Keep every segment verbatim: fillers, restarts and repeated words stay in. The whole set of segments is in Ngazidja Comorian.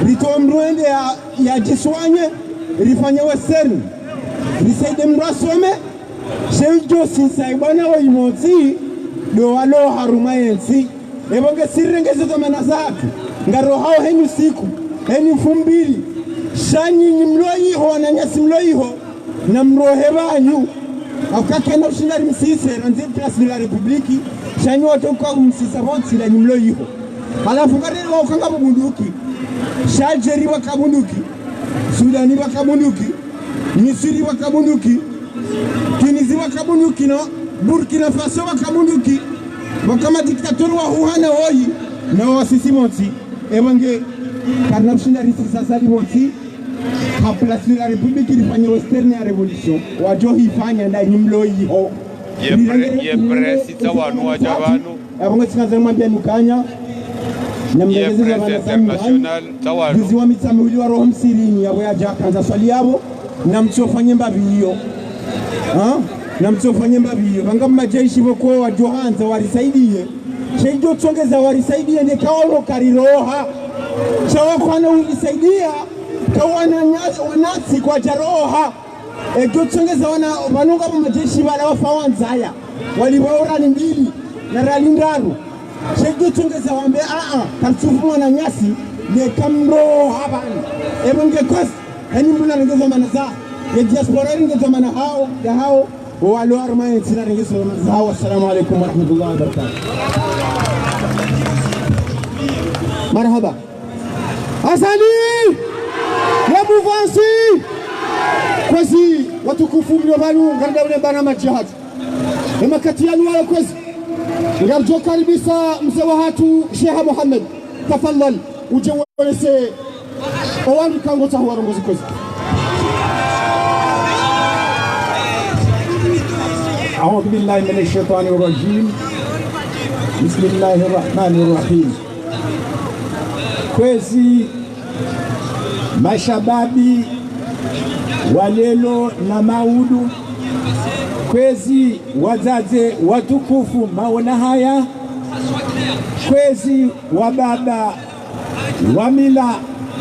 Ritowe mndru ende ya, yadjiswanye, rifanye western, risaidie mndru asome, sha idjo sisa ibwana wo imontsi, ndo walo harumwa yentsi. Epvo nge si rirenge ze dhwamana zahatru, ngarohao heni usiku, heni mfumbili, sha nyinyi mlo iho, wananyasi mlo iho, namrohe pvanyu. Hauka kena ushinda rimsise, randzi Place de la République, sha nyi watoka kumsisa pvontsi la nyi mlo iho. Halafu ngarelewa uka ngapvo bunduki. Sha Algérie pvwaka bunduki. Sudani pvwaka bunduki. Misiri pvwaka bunduki. Tunisie pvwaka bunduki, no? Burkina Faso pvwaka bunduki. Pvwaka madictateur wahuhana woyi. Na wasisi montsi. Epvo nge, karina ushinda risisa sali montsi. Ha Place de la République rifanye western ya révolution. Wadjo hifanya nda nyi mlo iho. Ye pre-, ye presse tsa wanu wadja pvanu. Apvo nge tsinga za mwambia nukanya. Na ye mdegeze za presse pvana za internationale tsa wanu. Juzi wa Mitsamihuli wa roho msirini, yapvo yadja kandza swali yapvo. Na mtsofanye mbapvi iyo. Ha? Na mtsofanye mbapvi iyo. Pvanga majeshi pvoko wadjo handza warisaidie. Sha idjo tsongeza warisaidie neka walo kariroha. Sha wakwana urisaidia. Ka wananya-, wanatsi kwadjaroha. Edjo tsongeza wana, pvanu ngapvo majeshi pvala wafa wandzaya. Wali pvao rali mbili, na rali ndraru. Sha edjo tsongeza wambe, a, a, kartsufu mwananyasi, neka mroha pvanu. Epvo nge kwezi, heni mndru narenge dhwamana za, ye diaspora irenge dhwamana hawo, ya hawo, walo harumwa yentsi narenge dhwamana za hawo. Assalamu alaikum warahmatullahi wabarakatuh. Marahaba. Azali! Ya mouvance! Kwezi, watukufu mlio pvanu, ngaridawule mbana madji hatru. Emakati yanu wayo kwezi. Ngaridjo karibisa mze wahatru, Sheha Mohamed. Tafadhali, udje uonese owandru kango tsaho warongozi kwezi. أعوذ بالله من الشيطان الرجيم. بسم الله الرحمن الرحيم. Kwezi mashababi wa leo na maudu, kwezi wadzadze watukufu maona haya, kwezi wababa wa mila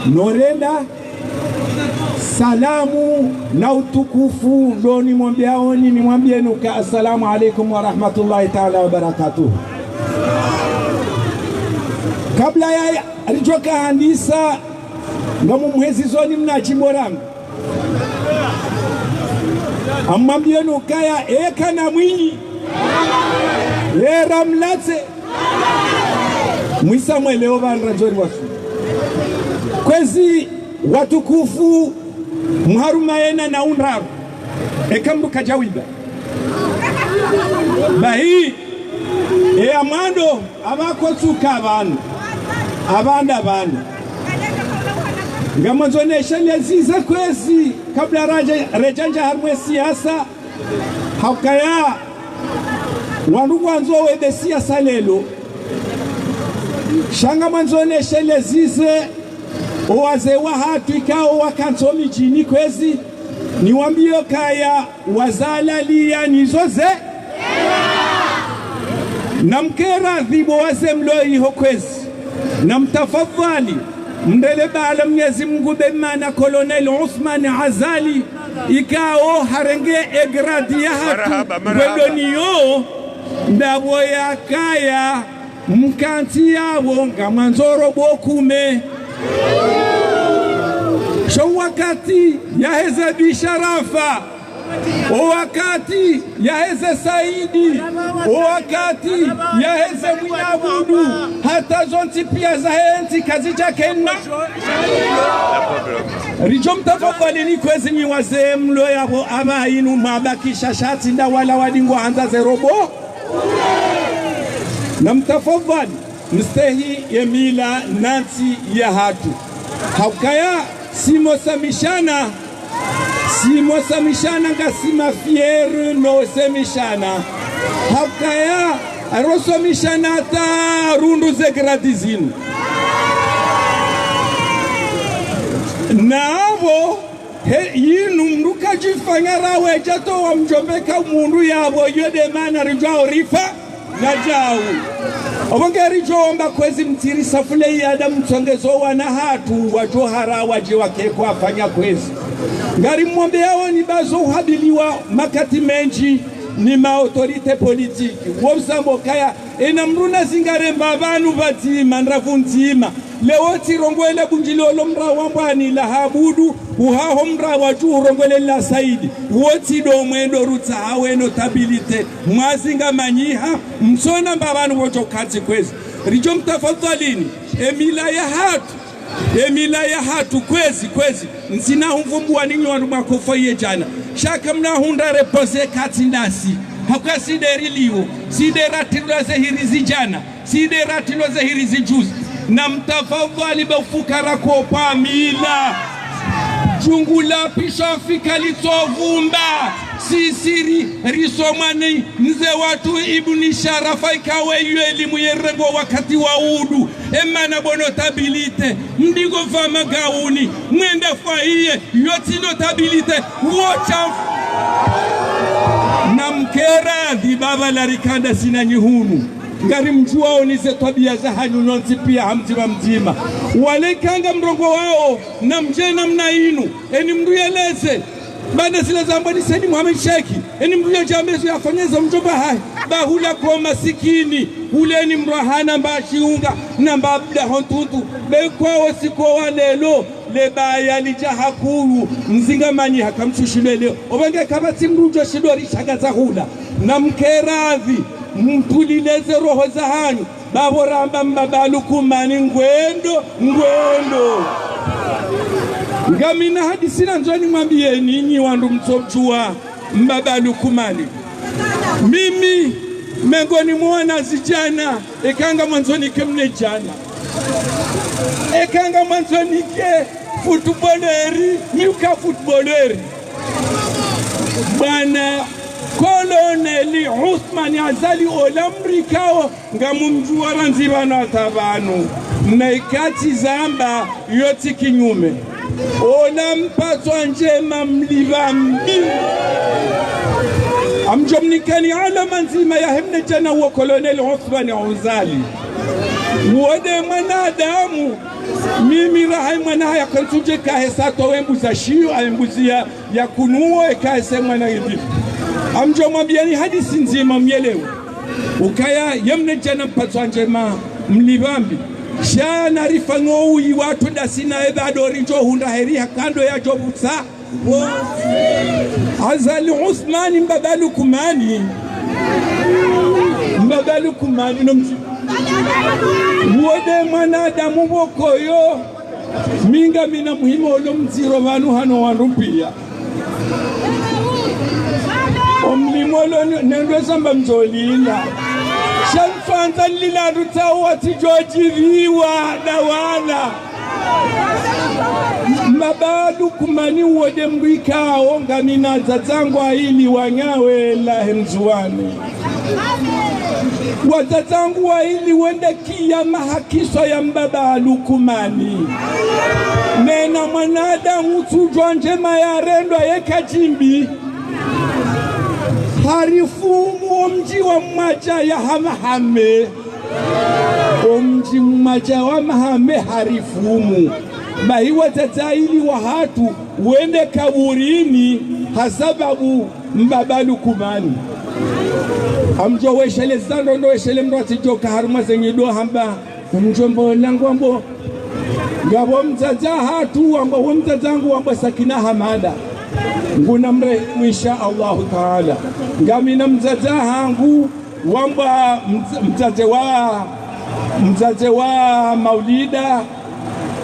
no renda, salamu na utukufu ndo nimwambiaoni, nimwambieni uka assalamu alaikum warahmatullahi taala wabarakatuh. Kabla ya ridjoka handisa, ngamumhezizoni mna djimbo rangu. Amwambieni ukaya eka na mwinyi, era mlatse, mwisa mweleo pvanu randzori wasu. Kwezi watukufu, mharuma yena na undraru, eka mndru kadjawida. Bahi, e amwando, apvakotsuka pvanu, apvanda pvanu. Ngamwandzo neshelezeze kwezi, kabla radja, redjandja harumwe siasa, haukaya, wandru kwandzo wende siasa leo. Sha ngamwandzo neshelezeze, owazee wahatru ikao wakantsi midjini kwezi, niwambie ukaya wazalaliya nizo ze. Namkere radhi bo wazee mlo iho kwezi. Namtafadhali, mrele bala Mnyezi Mungu be mana Colonel Ousmane Azali, ikao harenge e grade yahatru. Marahaba, marahaba. Ngwendo niyo, ndapvo yakaya, mkantsi yapvo ngamwandzo robo kume. Sho wakati yaheze Bi Sharafa, o wakati yaheze Saidi, o wakati yaheze Mwinyi Abudu, hata zontsi pia zahe ntsi kazidja kenna. Ridjo mtafadhali ni kwezi nyi wazee mlo yapvo apva inu mabakisha sha tsi nda wala wadingo handza ze robo. Namtafadhali, mstehi ye mila na ntsi yahatru. Haukaya, si mwasamishana, si mwasamishana ngasi mafier no semishana. Haukaya, arosomishana hata rundru ze grade zinu. Napvo, he, yinu mndru kadjifanya rawe djato wa mdjombe ka mundru yapvo, iyo de mana ridjwao rifa. Ngadjau. Opvo ngaridjo omba kwezi mtsiri safule yada mtsongezo wana hatru wadjo hara wadje wakeko wafanya kwezi. Ngari mwambeyawo ni bazo uhabiliwa makati mendji ni ma autorité politique. Wo msambo kaya, ena mdru na zingare mbapvanu pvadzima, ndravu ndzima. Leo tsi rongwele bundjili olo mra wa mbwani la habudu, uhaho mra wa dju urongwele la saidi. Wo tsi ndo mwendo rutsaha we notabilité. Mwazinga manyiha, mtsona mbapvanu wodjo katsi kwezi. Ridjo mtafadhalini, emila ya hatru, emila ya hatru kwezi, kwezi. Ntsina humvumbuwa ninyi wandru mwakofa ye djana. Sha kamna hundra réponse katsi ndasi. Hauka si nde riliwo, si nde ratrilwa ze hiri zidjana. Si nde ratrilwa ze hiri zijuzi. Na mtafadhali be ufukara ko pvwa mila. Djungu la pisho fika litsovumba. Sisi ri, risomwa ni mze watru Ibuni Sharafa ikawo ye elimu ye rengo wakati wa udu. Emana bo notabilité. Mdigo pva magauni. Mwende fwahiye. Yo tsi notabilité. Wocha. Na mkeradhi baba la rikanda sina nyihunu. Ngari mdjuwawo ni ze twabiya zahanyu nyontsi piya ha mdzima mdzima. Wale kanga mrongowawo, na mdje namna inu, eni mdru yeleze, bana zila zambwa ni Said Mohamed Cheikh, eni mdru yadjambe zo yafanya za mdjomba hahe, ba hula ko masikini, hule ni mdru hana mba shiunga, na mba abda hontuntu, be kwawo siko wa lelo, le baya lidja hakulu, mzinga manyiha kamtsushilwe leo. Opvo nge kapvatsi mdru djo shilwa rishaga za hula. Na mkeradhi, mtulileze roho zahanyu. Bapvo ramba mbaba Lukumani ngwendo, ngwendo. Ngamina hadisi nandzo nimwambiyeni nyi wandru mtsodjuwa mbaba Lukumani. Mimi, mengoni mwa wana zidjana, eka ngamwandzo nike mnadjana. Eka ngamwandzo nike footballeur, mi uka footballeur. Bwana Koloneli Uthmani Azali ola mrikawo, ngamumdjuwa randzi pvanu hata pvanu. Na ikatsi zamba yo tsi kinyume. Ola mpatswa ndjema mlipvambi. Amdjo mnikani alama ndzima yahe mnadjana wo Koloneli Uthmani Azali. Wo nde mwanadamu, mimi raha mwana haya kantsudje kahe sa towe mbuzi ya shiyo, aye mbuzi ya, ya kunuwo, eka ese mwana idi. Amdjo mwambiyani hadisi ndzima myelewe. Ukaya ye mnadjana mpatswa ndjema mlipvambi. Sha na rifanyo uyi watru ndasi naye bado ridjo hundra heri ha kando yadjo pvutsa. Azali Uthmani mbaba Lukumani. Mbaba Lukumani no mdji. Wo nde mwanadamu pvoko yo. Mi ngamina muhima olo mdziro pvanu hano wandru piya. Omlimo lo ni, nendwe samba mdzolila. Sha ntswandza nlila rutsa watsi djodjiriwa na wala. Mbaba Lukumani wo nde mdru ikawo ngamina wadzadze wangu waili wanyawe lahe Mdzuwani. Wadzadze wangu waili wo nde kiyama ha kiswa ya mbaba Lukumani. Nena mwanadamu tsudjuwa ndjema yarendwa ye kadjimbi. Harifumu omdji wa Mwadja ya Hamahame. Omdji Mwadja wa Mahame harifumu. Bahi wadzadze waili wahatru wende kaburini ha sababu mbaba Lukumani. Amdjo weshele zando ndo weshele mdru atsidjoka harumwa ze nyido hamba. Mdjomba ola ngwambo. Ngapvo mdzadze hatru wambwa, wo mdzadze wangu wambwa Sakina Hamada. Nguna mrehemu insha Allahu Taala. Ngamina mdzadze hangu wambwa mdz-, mdzadze wa, mdzadze wa Maulida,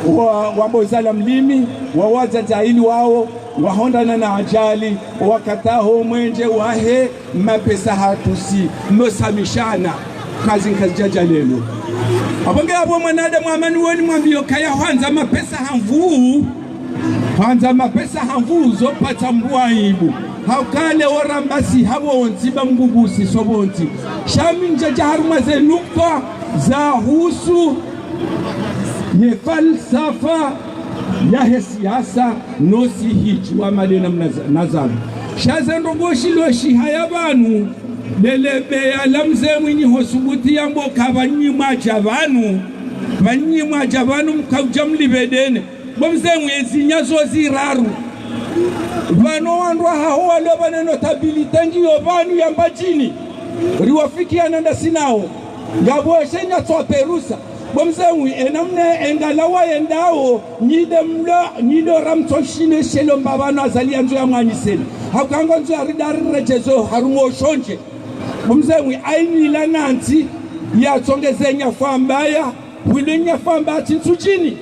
wa, wambwa Zala Mlimi, wa wadzadze waili wawo, wahondana na ajali, wakataho mwendje wahe mapesa hatru si, no samishana, kazi nkazi djadja lelo. Apvo nge apvo mwanadamu amani woni mwambiyo kaya hwandza mapesa ha nvuu, hwandza mapesa ha nvuu zo patsa mdru aibu. Hauka leo ramba si hapvo wontsi ba mgugusi so pvontsi. Sha mi ndjadja harumwa ze nukta za husu ye falsafa yahe siasa no si hidji wa mali na mnaza-, nazama. Sha ze ndrongoo shilo shihaya pvanu, Lele beya la mze Mwinyi ho subuti yamba uka pvanu mwadja pvanu, pvanu mwadja pvanu mkaudja mlipve dene. Bo mze Mwinyi, ezinyama zo ziraru. Pvanu wandru wahaho walo pvanu, notabilité ngiyo pvanu ya Mbadjini. Riwafikiana ndasi nawo. Ngapvo eshe nya twa perusa. Bo mze Mwinyi, enamna engalawa yendawo, nyi nde mlo, nyi ndo ramtso shine shelo mbapvanu Azali yandzo yamwanyiseni. Hauka ngondzo yarida riredjezo harumwa oshondje. Bo mze Mwinyi, aini ila nantsi, yatsongeze nya fambaya, wile nya famba tsi ntsudjini.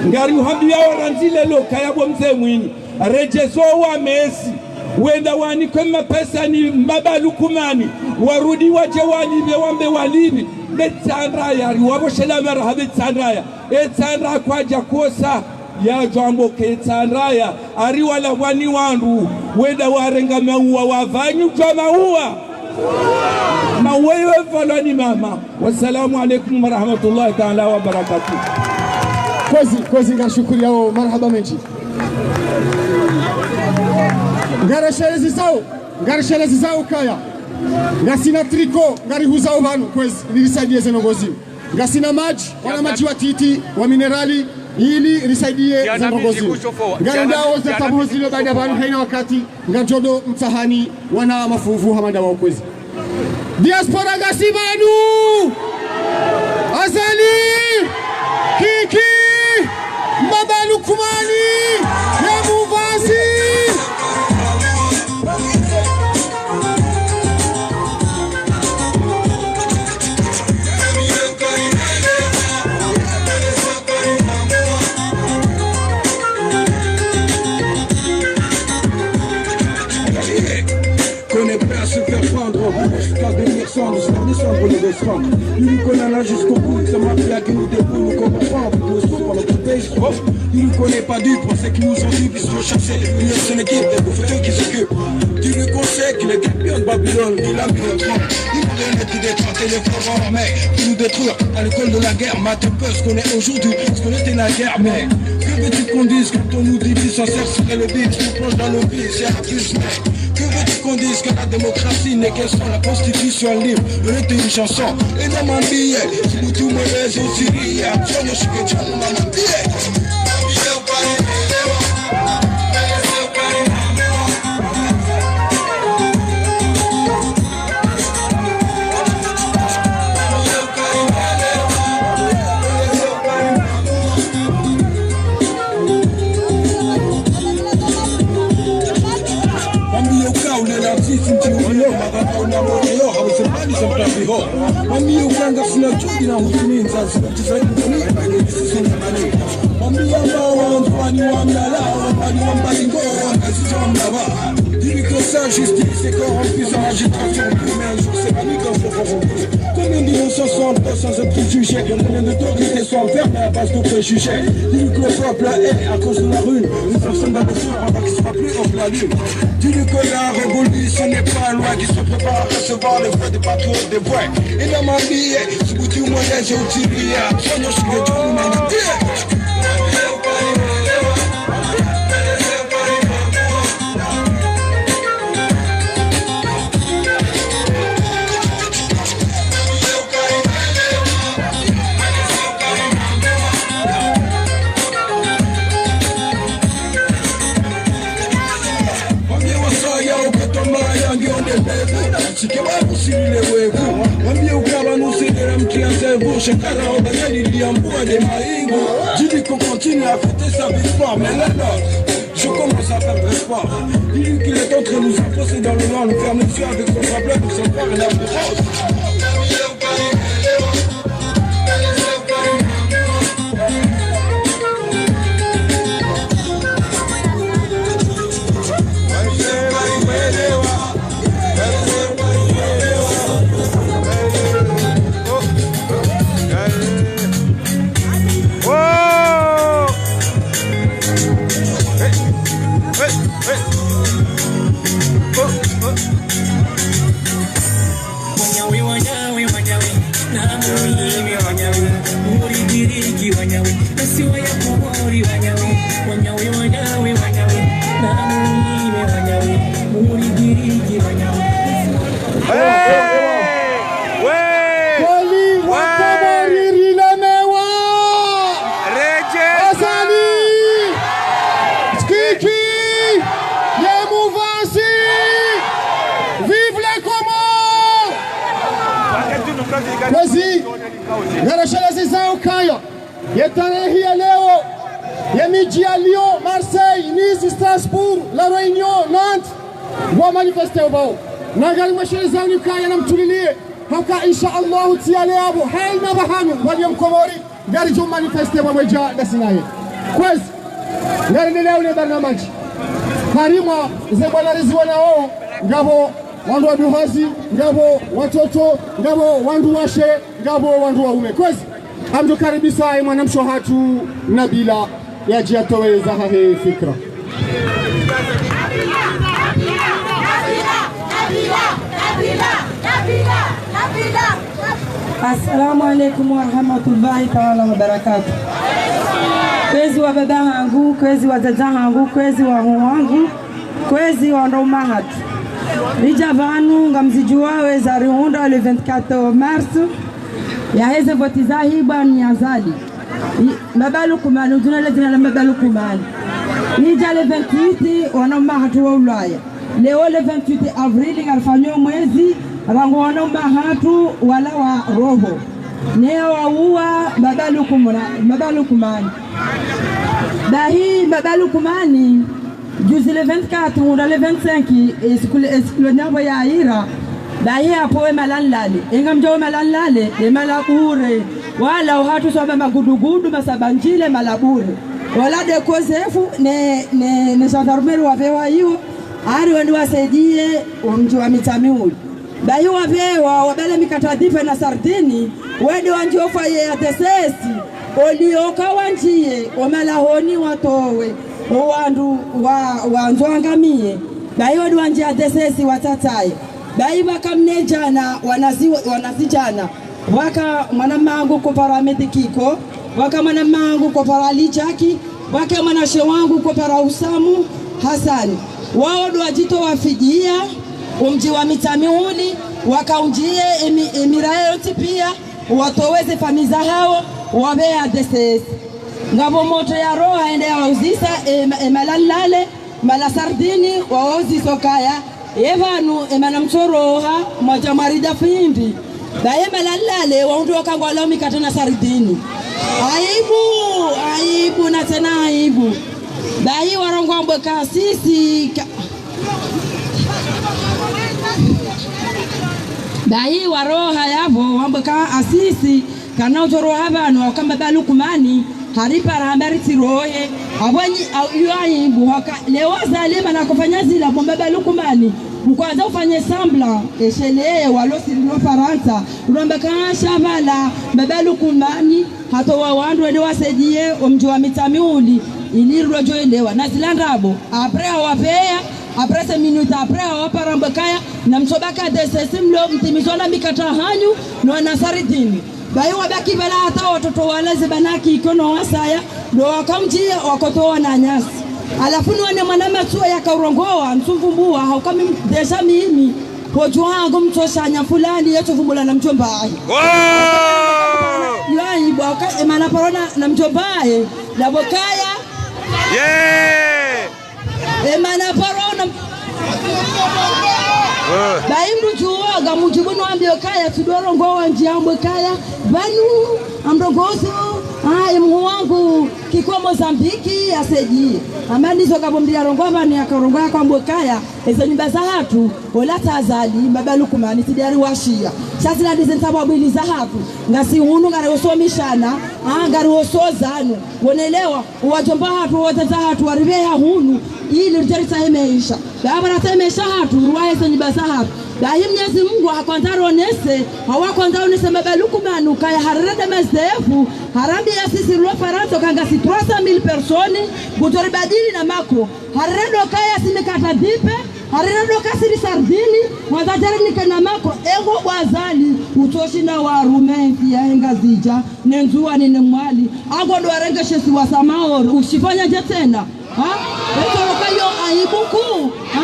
Ngari uhambiyao randzi lelo kaya bo mze Mwinyi. Redjezo wa mezi. Wenda wanikwe mapesa ni mbaba Lukumani. Warudi wadje walipve wambe walipvi. Be Tsandra yari wapvo shela mara ha be Tsandra ya. E Tsandra kwadja kosa. Yadjo amba uka e Tsandra ya. Ari wala wani wandru. Wenda warenga mauwa wapvanyu djwa mauwa. Mauwa yo pvalwa ni mama. Wassalamu alaikum warahmatullahi taala wabarakatuh. Kwezi, kwezi, ngashukuriyao, marahaba mendji. Ngarishelezao, ngarishelezao kaya. Ngasina tricot, ngarihuzao pvanu, kwezi, nirisaidiye ze ndrongoo zinu. Ngasina madji, wana madji wa titi, wa minerali, ili risaidiye ze ndrongoo zinu. Ngarendao ze tabu zilo baada pvanu, haina wakati, ngadjo ndo mtsahani, wana mafuvu hama ndawo, kwezi. Diaspora ngasi pvanu. Azali. Kiki. Mbaba Lukumani. Ya Muvazi. Qu'on est prêt à se faire prendre, jusqu'à devenir cendre, jusqu'à descendre les descendre. Dis-lui qu'on est là jusqu'au bout, c'est ma vie à qui nous débrouille, nous comprend pas, nous sommes pas notre pays. Dis-lui qu'on n'est pas dupes, on sait qu'ils nous ont dit, puisqu'on cherchait les meilleurs, c'est l'équipe des bouffeteux qui s'occupent. Dis-lui qu'on sait qu'il est bien de Babylone, qu'il a mis le trône. Il voudrait mettre des trente et des fois, mais qui nous détruire à l'école de la guerre, maths, parce qu'on est aujourd'hui, parce qu'on était la guerre, mais que veux-tu qu'on dise quand on nous dit, sincère serait le but, on plonge dans le vide, c'est abusé. Que veux-tu qu'on dise que la démocratie n'est qu'un son, la constitution libre, on était une chanson. Et dans ma billet, si vous tout me laissez aussi rire, je ne suis que Dieu, dans ma billet. Wambie uka ule la sisi nti ulio, magana una mweneo, hausemani sa mtabiho. Wambie uka ngasina chuki na huzuni, nzazi, nzazi, nzazi, nzazi, nzazi, nzazi. Wambie ambao wa Ndzuani wa Mlala, wambali wa Mbalingo, wa Ngazidja wa Mlaba. Dis-lui que sa justice est corrompue, sa magistrature pure, mais un jour ses amis quand sont corrompus. Combien d'innocents sont encore sans être jugés ? Combien d'autorités sont enfermées à base de préjugés ? Dis-lui que le peuple est à cause de la rue. Nous sommes dans le jour, on va qu'il sera plus haut que la lune. Dis-lui que la révolution n'est pas loin, qu'il se prépare à recevoir les vrais des patriotes des vrais. Et dans ma vie, subuti umweleze utilia, sonyo shige juu na mtie. Wambie wasaya ukatoma yangi onde pevu. Sike wakusilile wevu. Wambie ukaba nusilila mkia zevu. Shakara obanyali liambua de maingo. Dis-lui qu'on continue à fêter sa victoire. Mais là, là, je commence à perdre espoir. Dis-lui qu'il est en train de nous enfoncer dans le noir, nous faire nos yeux avec son sabre, avec son frère et la violence. Kwezi, ngarishelezao ukaya, ye tarehi ya leo, ye midji ya Lyon, Marseille, Nice, Strasbourg, La Réunion, Nantes, ngwa manifesté pvao. Na ngarimweshelezao ukaya namtulilie, haka insha Allahu taala yapvo, haina pvahanu, waliyo Mkomori, ngaridjo manifesté pvamwedja na sinaye. Kwezi, ngarendelea ne barnamaji. Harimwa ze bwana riziwonao, ngapvo wandru wa duhazi, ngapvo watoto, ngapvo wandru washe, ngapvo wandru waume. Kwezi, ngamdjo karibisa ye mwanamshe hatru Nabila yadje yatowe zahahe fikira. Assalamu alaikum warahmatullahi taala wabarakatuh. Kwezi wababa hangu, kwezi wadzadze hangu, kwezi wahuu wangu, kwezi wandru wa hatru. Ridja pvanu ngamzidjuwao eza rihundra le vingt-quatre mars, yaheze voti zahibwa ni Azali. I-, Mbaba Lukumani, udzina le dzina la Mbaba Lukumani. Idja le vingt-huit, wana wa hatru waulaya. Leo le vingt-huit avril, ngarifanyo mwezi, rangu wana wa hatru wala wa roho. Neya wauwa Mbaba Lukumuna-, Mbaba Lukumani. Bahi Mbaba Lukumani, juzi le vingt-quatre, hunda le vingt-cinq, e siku le, e siku le nyabo ya ira, bahi yapvo we mahala nilale. Engamdjo we mahala nilale, ye mahala bure. Wala wahatru swaba magudugudu, masabandjile, mahala bure. Wala de kozefu, ne, ne, ne gendarmerie wapvewa iyo, hari wende wasaidie, o mdji wa Mitsamihuli. Bahi wapvewa, wabale mikatre dipe na sardini, wende wandjie ofwaye ya D C S, oliyoka wandjie, o malahoni watowe, o wandru wa, wandzo wangamiye. Bahi wende wandjie ya D C S watsatsaye. Bahi pvaka mnadjana, wanazi-, wanazidjana. Pvaka mwananyangu Kopara Ahmed Kiko, pvaka mwananyangu Kopara Ali Jaki, pvaka mwanashe wangu Kopara Usamu Hasani. Wao ndo wadjitowa fidia, o mdji wa Mitsamihuli, wakaundjie emi-, emiraye yontsi pia, watowe ze famiyi zahao, wapve ya D C S. Ngapvo motro ya roha yende yawauzisa, e ma-, e mahala nilale, mahala sardini, wawauzisa okaya, ye pvanu, e mana mtsoroha, mwadja mwarida findi. Bahi e mahala nilale, wahundru waka ngwalao mikatre na sardini. Aibu, aibu, na tsena aibu. Bahi warongoa wambwa ka sisi, ka-, bahi waroha yapvo, wambwa ka asisi, kana utsoroha pvanu, hauka Mbaba Lukumani, haripara hamba ritsirohe. Apvo nyi, au, iyo aibu, haka, leo Azali mana kofanya zila, bo Mbaba Lukumani, mkwandzo ufanye semblant, esheleye, walo siri lo Farantsa, uramba ka sha pvala, Mbaba Lukumani, hatowa wandru wende wasaidie, o mdji wa Mitsamihuli, ili rilodjo elewa. Na zila ndrabo, après hawapveya, après cinq minutes, après hawapara wambwa kaya, na mtsobaka D C S mlo, mtimizo na mikatre hanyu, no na sardini. Bahi wabaki pvala hata watoto wala ze banaki iko no wasaya, ndo wakamdjia wakotowa na nyasi. Halafu ni wane mwana matsuo yakaurongoa, mtsumvumbua, hauka mi-, déjà mimi, hodjuwa hangu mtsoshanya fulani, yetsovumbula na mdjomba wahe. Wow! Yo aibu, hauka, e mana paro na, na mdjomba wahe, na pvo kaya. Yeah! E mana paro na Eh. Bahi mdru djuwa, ngamdjibu no wambie okaya, tsi ndo rongoa wandji wambwa kaya, pvanu, amrongozo, ah, e mhuu wangu, Kiko Mozambique, yasaidie. Amba ndizo ngapvo mdru yarongoa pvanu yakarongoa yaka wambwa kaya, eze nyumba zahatru, ola tsi Azali, Mbaba Lukumani, tsi ndo yariwashiya. Sha zila ndize ntsapvo abwili zahatru, ngasi hunu ngariosomishana, ah, ngariosozano. Wonelewa, wadjomba hatru, wadzadze hatru, waripveha hunu, ili ridje ritsahe maesha. Bahi ratsahe maesha hatru, riwahe ze nyumba zahatru. Bahi Mnyezi Mungu hakwandza ronese, hawakwandza ronese Mbaba Lukumani, kaya harere de mazefu, harambia sisi rilo Farantsa, ka ngasi trois cent mille personnes, kudjoribadili na Macron. Harere do kaya si mikatre dipe, harere do ka siri sardini, wandza djari nike na Macron, engo bo Azali, utsoshinda warume, mfi yahe Ngazidja, ne Ndzuwani ne Mwali, ango ndo warenge she isiwa sha Maore, ushifanya dje tsena? Ha? Etso roka yo aibu kuu. Ha?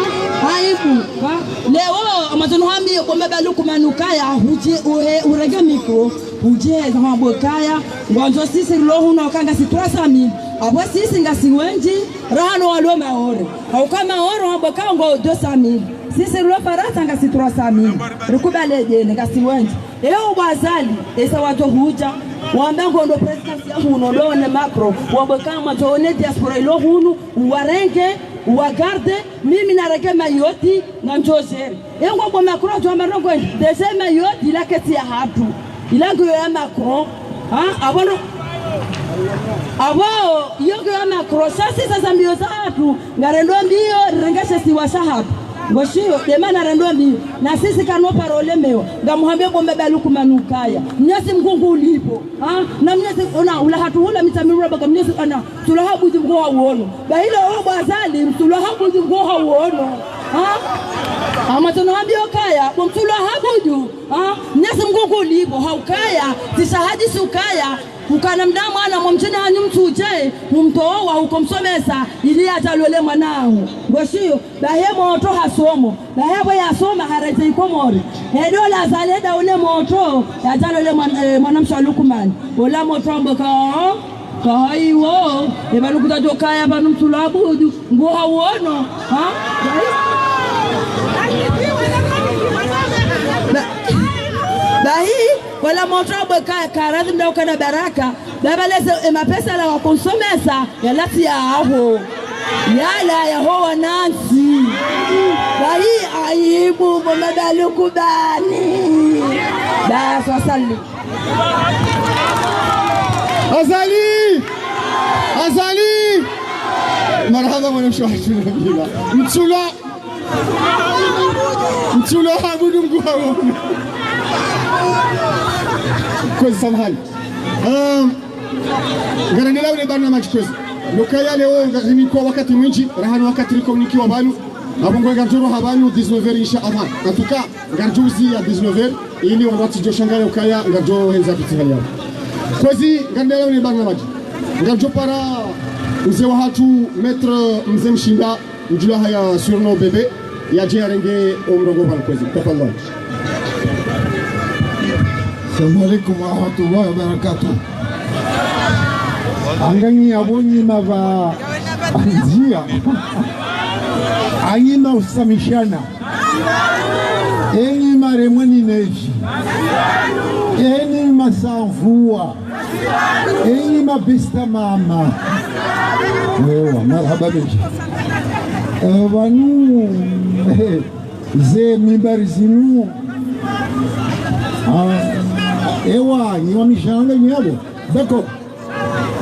Aibu. Ha? Leo, amazonu hami, bo Mbaba Lukumani ukaya, hudje, uhe, urenge micro, hudje, zama bo kaya, ngwandzo sisi rilo hunu hauka ngasi trois cent mille. Apvo sisi ngasi wendji, rahana walo Maore. Hauka Maore, wambwa ka ngo deux cent mille. Sisi rilo Farantsa ngasi trois cent mille. Rikubali djeni, ngasi wendji. Eo bo Azali, esa wadjo hudja, wambe ngo ndo présidence ya huno, ndo one Macron, wambe kama djo one diaspora ilo hunu, uwarenge, uwagarde, mimi narenge Mayotte, ngamdjo gérer. Engo bo Macron djo amba ndrongo, déjà Mayotte ila kesi ya hatru. Ila ngiyo ya Macron. Ha? Abo no. Abo, iyo ngiyo ya Macron. Sha sisi za mbio za hatru, ngarendo mbio, rirenge she isiwa sha hatru. Ngoshiyo, ndemana rendo mbio. Na sisi kano paro lemewa. Ngamuhambe bo mbaba Lukman ukaya. Mnyezi Mngu ngu ulipo. Ha? Na Mnyezi, ona, ula hatru hula mitsamiro baka Mnyezi, ona. Mtsulwa habudu mngu hauono. Ba hilo o bo Azali, mtsulwa habudu mngu hauono. Ha? Ama tsono hambio kaya, bo mtsulwa habudu. Ha? Mnyezi Mngu ngu ulipo, haukaya, zishahadisi ukaya, ukana mda mwana mwa mdjini hanyu mtsudje, mumtowa huko msomesa, ili yadjalole mwana hangu. Ngoshiyo, ba he motro hasomo, ba he abo yasoma haredjei Komori. He ndo la Azali nda ule motro, yadjalole mwan-, eh, mwanamshe wa Lukman. Ola motro ambe ka, ka haiwo, eba nukuta djo kaya pvanu mtsulwa habudu, mngu hauono, ha? Ba-, bahi, wala motro ambe ka, karadhi mda ukana baraka, baba leze, e mapesa la wakonsomesa, yala tsi yaho. Yala yaho wanantsi. Bahi aibu, bo mbaba Lukubani. Basi, wasali. Azali! Azali! Marahaba, mwanamshe wa hatru Nabila. Mtsulwa. Mtsulwa habudu mngu hauono. Kwezi samahani. Um, ngarendelea ule barnamaji kwezi. Nukaya leo ngarinikwa wakati mwindji, rahana wakati riko unikiwa pvanu. Abo ngwe ngaridjo roha pvanu dix-neuf heures, insha Allah. En tout cas, ngaridjo uziya dix-neuf heures, ili wandru watsidjo shangaya ukaya ngaridjo hendza piti hali yao. Kwezi, ngarendelea ule barnamaji. Ngaridjo para mze wa hatru, Maître Mze Mshinda, mdjulwa haya surnom Bébé, yadje yarenge omrongoo pvanu kwezi. Tafadhali. Assalamu alaikum warahmatullahi wabarakatuh. Anganyi abo nyi mapva andzia. Anyi mausamishana. Enyi maremwa ni neji. Enyi masamvua. Enyi mabesta mama. Ewa, marahaba mendji. Eh, pvanu, eh, ze mimbari zinu. Ah, ewa, nyi wa mishanga nyabo. D'accord.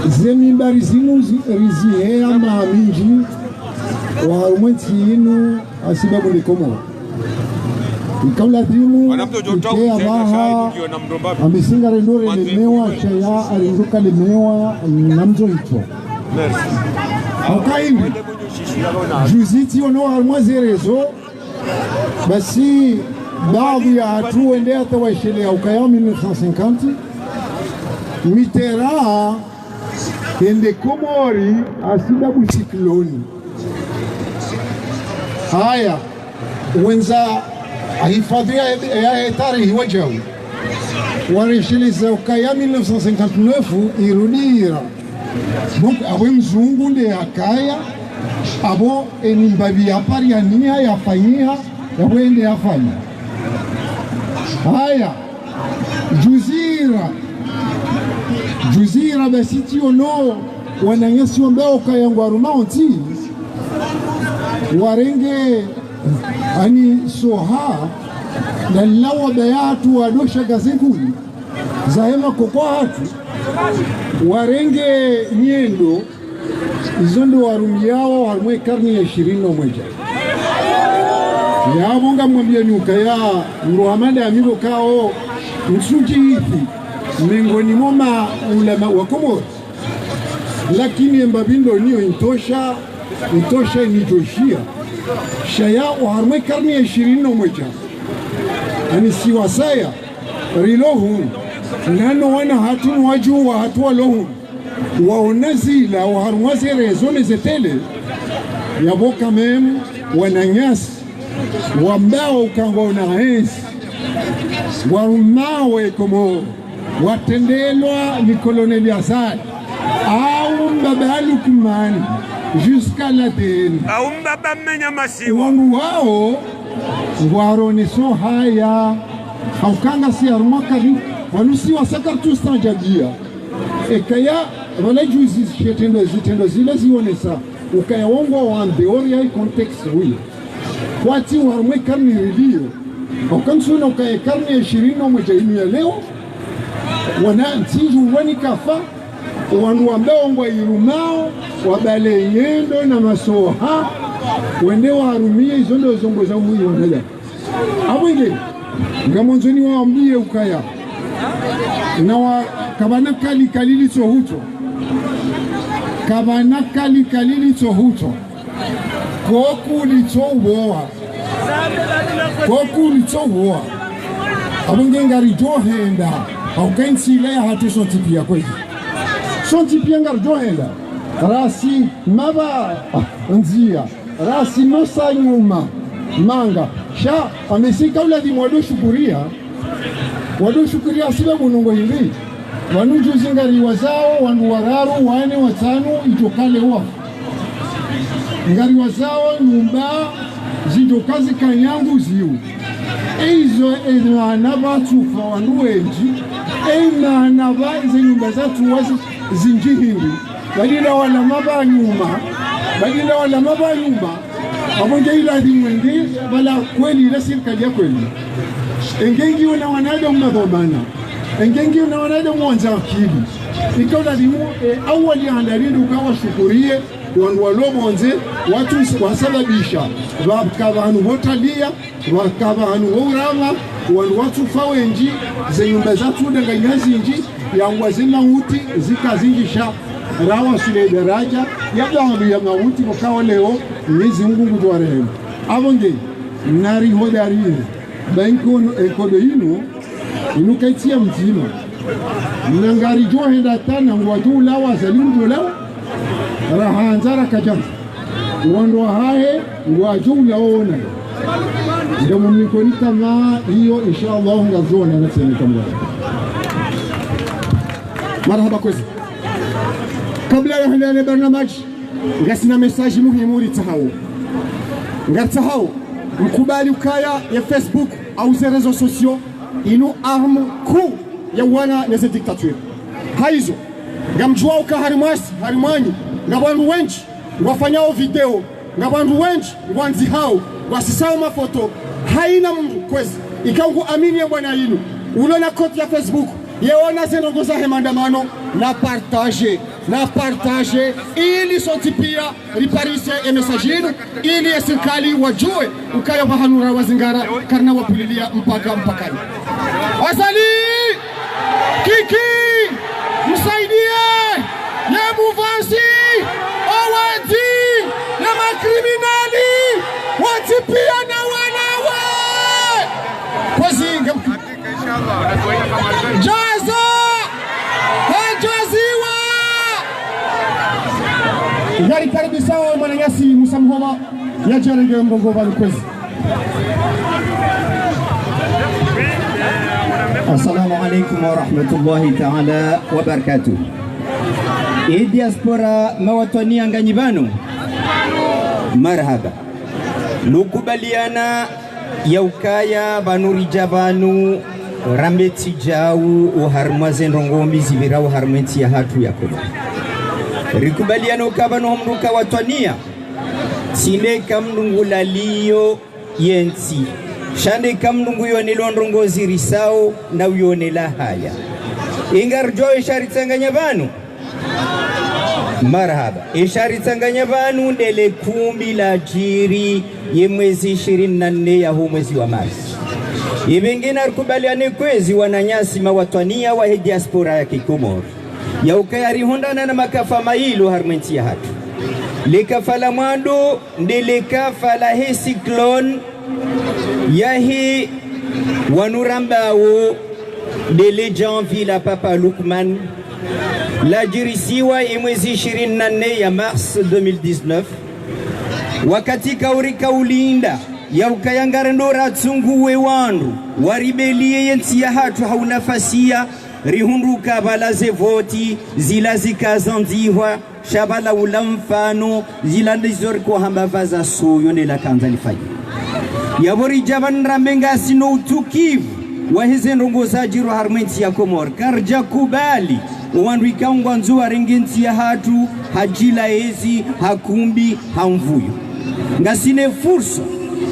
Ze mimbari zinu zi-, riziheya maha mindji, wa harumwa entsi inu, hasibabu nde Komori. Ika uladhimu, ike apvaha, ambe si ngarendo relemewa, shaya, arendo kalemewa, na mzo itso. Hauka hindri, juzi tsiono harumwa ze réseaux, basi, baadhwi ya hatru wende hata waisheleya ukaya mille neuf cent cinquante, Mitterrand hende Komori hasibabu cyclone. Haya, wendza hifadhwi ya, ya, ya tarehi wadjau. Waresheleza ukaya mille neuf cent cinquante-neuf irudi ira. Donc, abo mzungu nde yakaya, abo eni mbapvi yaparianiha, yafanyiha, yabo ende yafanya. Haya, juzi ira. Juzi ira basi tsiono wananyasi wambao ukaya ngwarumao ntsi. Warenge, ani soha, na lawa bayatu wadosha gazenguni. Zahema koko hatru, warenge nyendo, izo ndo warumiao harumwa ekarne ya ishirini na mwedja. Yapvo ngamwambiani ukaya, mro hamada amigo kao, msudji ifi, mengoni mwa maulama wa Komori. Lakini embapvi ndo niyo intosha, intosha inidjoshia. Shaya oharumwa ekarne ya ishirini na mwedja. Ani si wasaya, rilo hunu. Nano wana hatru ni wadjuu wahatru walo hunu. Waona zila, oharumwa ze réseaux ne ze télé. Yapvo quand même, wananyasi. Wambao ukaya ngwaona hentsi. Warumao e Komori. Watrendelwa ni Colonel Azali. Au mbaba Lukman, jusqu'à l'A D N. Au mbaba mmenya masiwa. Wandru wao, Ngwaroneso haya. Hauka ngasi harumwa kali, wanu si wasaka tu stanjabia. Ekaya, wala juzi zitrendwa, zitrendwa zila zionesa ukaya wongo wa en dehors ya contexte uyo. Kwatsi wa harumwa karne rilio. Hauka ntsuna ukaya karne ya ishirini na moja inu ya leo, wana ntsi ndjuu wani kafa, wandru wamba wongo irumao, wabale nyendo na masoha, wende warumie izo ndo zongo za mwiyo naya. Apvo nge, ngamandzo niwaambie ukaya, na wa, kapvana kali kali litso hutso. Kapvana kali kali litso hutso. Koku litso uboa. Koku litso uboa. Apvo nge ngaridjo henda. Hauka entsi ila ya hatru sontsi pia kwezi. Sontsi pia ngaridjo henda. Rasi maba ndzia. Rasi nosa nyuma. Manga. Sha, amesika ula dhimwa ndo shukuria. Wandru shukuria sibabu nungo hindri. Wanu juzi ngariwazao, wandru wararu, wane, watsanu, idjo kale wa. Ngariwazao, nyumba, zidjo kazi kanyangu ziu. Eizo, e maana pvatsufa wandru wendji. E maana pva, ze nyumba zatsuwa zi-, zindji hindri. Badala wala maba nyuma. Badala wala maba nyuma. Apvo nge ila dhimwenge, pvala kweli ila sirikali ya kweli. Enge ngiyo na wanadamu madhwamana. Enge ngiyo na wanadamu wandza akili. Ika ula dhimwe, e, awali andarindu uka washukurie, wandru walo pvondze, watsu wasababisha. Pvaka pvanu pvotalia, pvaka pvanu pvourama, wandru watsufa wendji, ze nyumba zatsu danganya zindji, yangwa ze mauti, zika zindji sha, rawa sule daraja, ya dhambi ya mauti, pvaka wa leo, Mwenyezi Mungu ngudjo warehemu. Apvo nge, nari hodari, ba inkono, enkodo inu, inu kaitsi ya mdzima. Na ngaridjo henda tsena, ngwadjo ulawa, zalimu djo ulawa, rahandza rakadjandza. Wandru wahahe, ngwadjo ulawa wona. Nda mumnikoni tamaa, iyo, insha Allah, ngazona na tsena kamwa. Marahaba kwezi. Kabla ya henda ne barnamaji, ngasina message muhimu ritsahao. Ngaritsahao, mkubali ukaya ye Facebook au ze réseaux sociaux, inu arme kuu ya wana ne ze dictature. Haizo, ngamdjuwa uka harimwasi, harimwanyu, ngapvo wandru wendji, ngwafanyao video, ngapvo wandru wendji, ngwandzihao, ngwasisao mafoto, haina mndru kwezi, ika ngu amini ye bwana inu, ulo na compte ya Facebook, ye ona ze ndrongo zahe maandamano, na partage, na partage, ili sontsi pia riparise ye message inu, ili ye sirikali wadjuwe, ukaya pvahanu rawazingara, karina wapvililia mpaka mpakani. Azali! Kiki! Msaidie! Ye mouvance! Owezi! Ye makriminali! Wontsi pia na wanawe! Kwezi nge Jaza! Hedjaziwa! Ngarikaribisao mwananyasi Musa Muhoma, yadje yarenge mrongo pvanu kwezi. Assalamu alaikum warahmatullahi taala wabarakatuh. E diaspora mawatwaniya nganyi pvanu? Marahaba. Nukubaliana ya ukaya pvanu ridja pvanu rambe tsi djau oharimwa ze ndrongo mbi zipvirao oharimwa entsi yahatru ya Komori. Rikubaliana uka pvanu ho mndru ka watwaniya, tsi neka mndru ngulalio yentsi. Sha neka mndru nguyonelo ndrongo zirisao na uyonela haya. Inga ridjo esha ritsanganya pvanu. Marahaba. Esha ritsanganya pvanu ndele kumbi ladjiri ye mwezi ishirini na nne yaho mwezi wa Mars. Ipvenge narikubaliane kwezi wananyasi mawatwaniya wahe diaspora ya Kikomori, ya ukaya rihundrana na makafa mayili oharimwa entsi yahatru. Lekafa la mwando ndele kafa lahe cyclone yahe wanu rambao ndele djamvi la Papa Lukman, ladjirisiwa ye mwezi ishirini na nne ya Mars deux mille dix-neuf, wakati kauri kaulinda ya ukaya ngarendo ratsunguwe wandru waribeliye yentsi yahatru ha unafasiya, rihundru uka pvala ze voti zila zika zandzihwa, sha pvala ula mfano, zila ndizo riko hamba pvaza suyo nela kandza lifanye. Yapvo ridja pvanu rambe ngasi no utukivu waheze ndrongoo zadjiri harumwa entsi ya Komori. Karidja kubali owandru ikao ngwandzo warenge entsi yahatru ha djila ezi, ha kumbi, ha mvuyo. Ngasi ne fursa,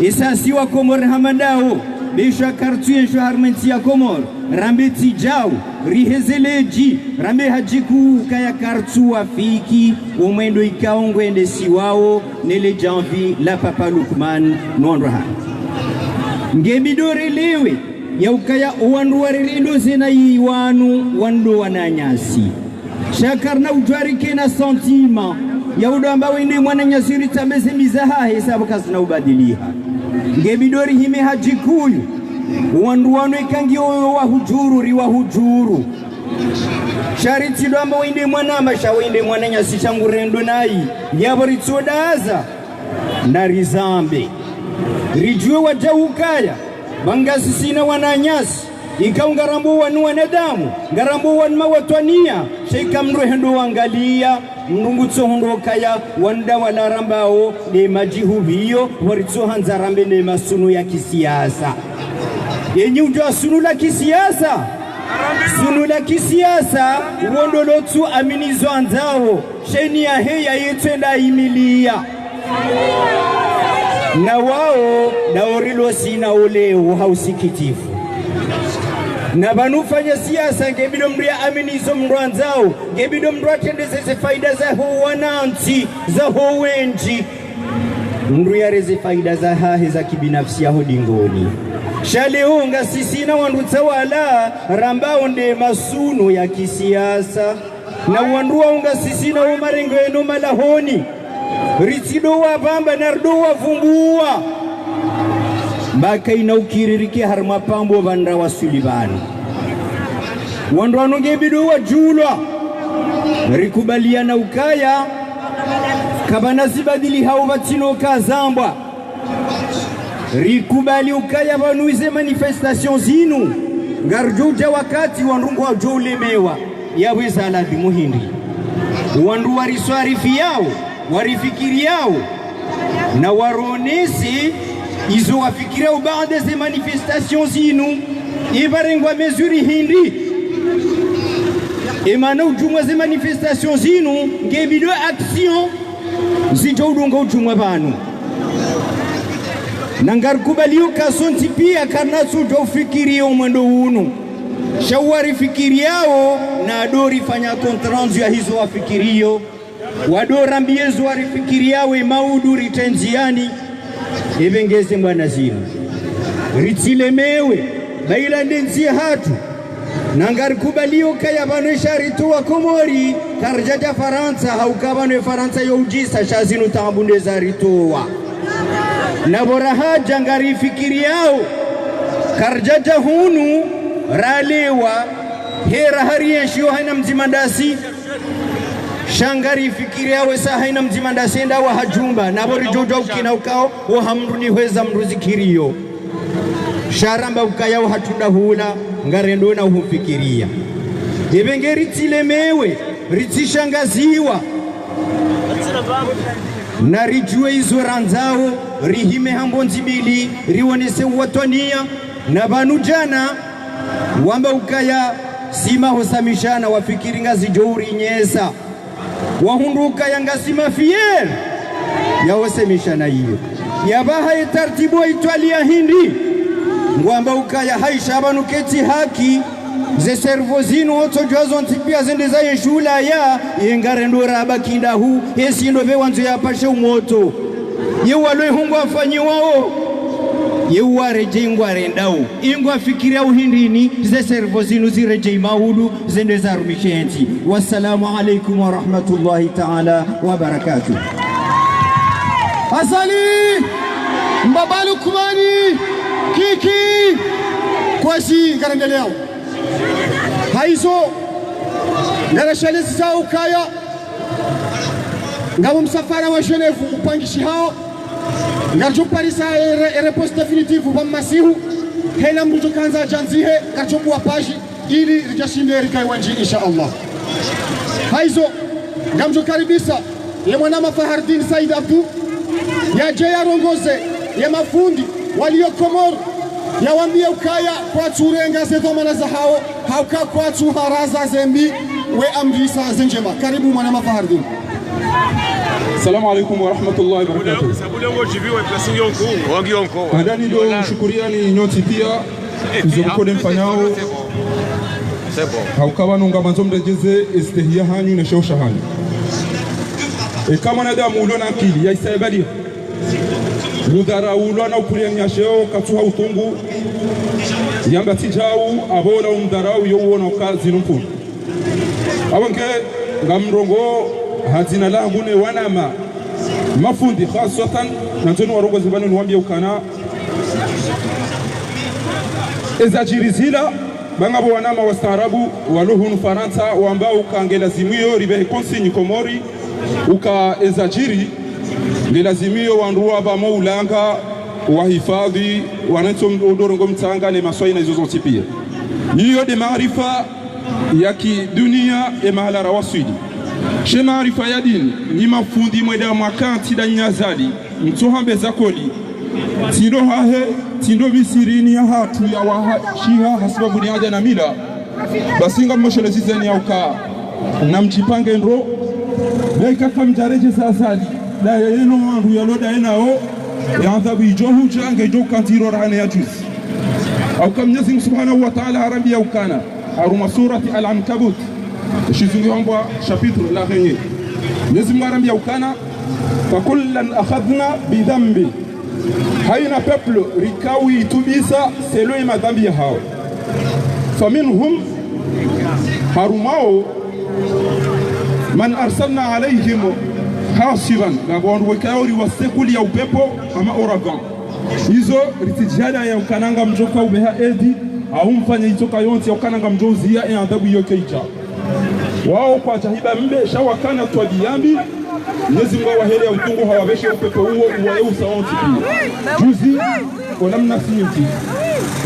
esa si wa Komori hama ndawo, be sha karitsu yesho harumwa entsi ya Komori, rambe tsi djau, riheze ledji, rambe hadji kuu ukaya karitsu wafiki omwendo ikao ngwendesiwao ne le djamvi la Papa Lukman no wandru wahahe. Nge bidi relewe ya ukaya owandru warerendo zena yi wanu wandru wananyasi. Sha karina udjwari kena sentiment ya udo amba wende mwananyasi ritsambe ze mbi zahahe, sabu kazina ubadiliha. Nge bidi rihime hadji kuu, owandru wanu eka ngiyo wahudjuru, riwahudjuru. Sha ritsi do amba wende mwanama, sha wende mwananyasi sha ngurendo nayi. Yapvo ritso daza, na rizambe. Ridjuwe wadjau ukaya, pvanu ngasi sina wananyasi, ikao ngarambo wanu wanadamu, ngarambo wanu mawatwaniya, sha ika mndru hendo wangaliya, mndru ngutso hundro kaya wandru wala rambao ne madjihupviyo, waritso handza rambe ne masunu ya kisiasa. Enyi udjua sunu la kisiasa? Sunu la kisiasa, wondro lotsu amini zo andzao, sha eni yahe ya yetsu enda imiliya. Na wao, na orilo sina ole uha usikitifu. Na pvanu ufanya siasa, nge bidi mndru ya amini zo mndru andzao, nge bidi mndru atrendeze ze faida zaho wanantsi, zaho wendji. Mndru yarenge ze faida zahahe za kibinafsi yaho dingoni. Sha leo ngasi sina wandru tsi wala rambao nde masunu ya kisiasa. Na wandru wao ngasi sina wo marengo yeno malahoni. Ritsi do wapvamba na rido wavumbuwa. Mbaka ina ukiri rike harumwa pambo pvandra wasuli pvanu. Wandru wanu nge bidi wadjulwa. Rikubaliana ukaya, kapvana zibadilihao pvatsina ukazambwa. Rikubali ukaya pvanu ize manifestation zinu, ngaridjo udja wakati wandru ngwadjo ulemewa, yapvo eza ladhimu hindri. Wandru wariswarifiyao, warifikiriyao, na waronese izo wafikiriyao baada ze manifestation zinu, ipvarengwa mesure hindri. Emana udjumwa ze manifestation zinu, nge bidi action zidjo udunga udjumwa pvanu. Na ngarikubaliyo ka sontsi piya karina tsu udjo ufikiriyo mwendo unu. Sha warifikiriyao, na do rifanya compte rendu ya hizo wafikiriyo. Wado rambiye zo warifikiriyao, emaudu ritrendziani. Epvengeze mbwana zinu. Ritsilemewe, ba ila nde ntsi yahatru. Na ngarikubaliyo kaya pvanu esha ritowa Komori, karidjadja Farantsa, hauka pvanu eFarantsa yo udjisa, sha zinu taabu nde zaritowa. Na pvo rahadja ngarifikiriyao, karidjadja hunu, ralewa, hera hari yenshiyo haina mdzima ndasi, sha ngarifikiriyao esa haina mdzima ndasi enda waha djumba, na pvo ridjo udja ukina ukao, oha mndru ni hweza mndru zikiriyo. Sha ramba ukaya oha tunda hula, ngarendo na uhufikiriya. Epvenge ritsilemewe, ritsishangaziwa. Na ridjuwe izo randzao, rihime ha mbondzi mbili, rionese uwatwaniya, na pvanu djana, wamba ukaya, si mahosamishana wafikiri ngazidjo urinyesa. Wahundru ukaya ngasi mafier yaho semishana iyo. Yapvaha ye tartibu waitwaliya hindri. Ngwamba ukaya haisha pvanu ketsi haki. Ze cerveau zinu otsodjuwa zontsi piya zende zaye shuhula ya, ye ngarendo raba kindahu, ye sindo pve wandzo yapashe umoto. Ye walo ihungwa afanyiwao. Ye uwaredjei ngwarendao. Ingwafikiriyao hindrini, ze cerveau zinu ziredjei maudu, zende zarumishe entsi. Wassalamu alaikum warahmatullahi taala wabarakatuh. Azali, Mbaba Lukmani, Kiki, kwezi ngarendeleao. Haizo, ngarashelezi za ukaya, ngapvo msafara wa Genève upangishihao, ngaridjo parisa ere, ere réponse définitive pvwa masihu, hena mndru djo kandza djandzihe, ngaridjo kuwa paji, ili ridjashinde rikaye wendji, insha Allah. Haizo, ngamdjo karibisa, ye mwanama Fahardine Said Abdou, yadje yarongoze, ye mafundi, Waliyo Komori, yawambiye ukaya kwatsu renga ze dhwamana zahawo, hauka kwatsu haraza ze mbi, we amrisa ze ndjema. Karibu mwanama Fahardine. Assalamu alaikum wa rahmatullahi wa barakatuh. Handani ndo shukuriyani nyontsi piya, izo mkode mfanyao. Hauka pvanu ngamandzo mredjeze istehi yahanyu ne sheo shahanyu. Eka mwanadamu ulo na akili, ya isa ibadi. Udharaulwa na upvuriya ni ya sheo katsuha utungu. Yamba tsi djau, apvo ola umdharau yo uona uka zinu mpundu. Apvo nge ngamrongoo ha dzina langu ne wanama mafundi khaswatan, nandzo niwarongoze pvanu niwambiye ukana eza djiri zila, ba ngapvo wanama wastaarabu walo hunu Farantsa wamba uka nge lazimu yo ripvehe consigne Komori, uka eza djiri, nge lazimu yo wandru wapvamo ulanga, wahifadhi, wanantsi udorongo mtsanga ne maswayi na izo zontsi piya. Iyo nde maarifa ya kiduniya e mahala rawaswili. She maarifa ya dini, ni mafundi mwenda mwakantsi nda nyazali, mtsohambe za koli. Tsi ndo hahe, tsi ndo misirini yahatru ya waha, shiha hasibabu ni ada na mila. Basi ngamweshelezizeni ya uka, namdjipange ndro, beka kamdjaredjeza Azali, ndaye yeno wandru yalo ndaye nawo, ye adhabu idjo hudja, ngedjo kandziro rahana ya juzi. Hauka Mnyezi Mungu Subhanahu wa Ta'ala harambiya ukana, harumwa surati Al-Ankabut, shizungu yambwa chapitre l'araignée. Mnyezi Mungu harambiya ukana, فكلا أخذنا بذنبه. Hayina peuple rika uitubisa selon ye madhambi yahawo. فمنهم, harumwawo, من أرسلنا عليهم حاصبا, ngapvo wandru wekaya riwasekuliya upepvo hama ouragan. Izo ritsidjihada ya ukana ngamdjoka upveha edi, au mfanye itsoka yontsi ya ukana ngamdjo uziya e adhabu iyo keidja. Wawo kwadjahiba mbe, sha wakana twabiya mbi, Mnyezi Mungu hawaheleya utungu, hawapveshe upepvo uwo, uwaye usa wontsi piya. Juzi, ona mna sinti.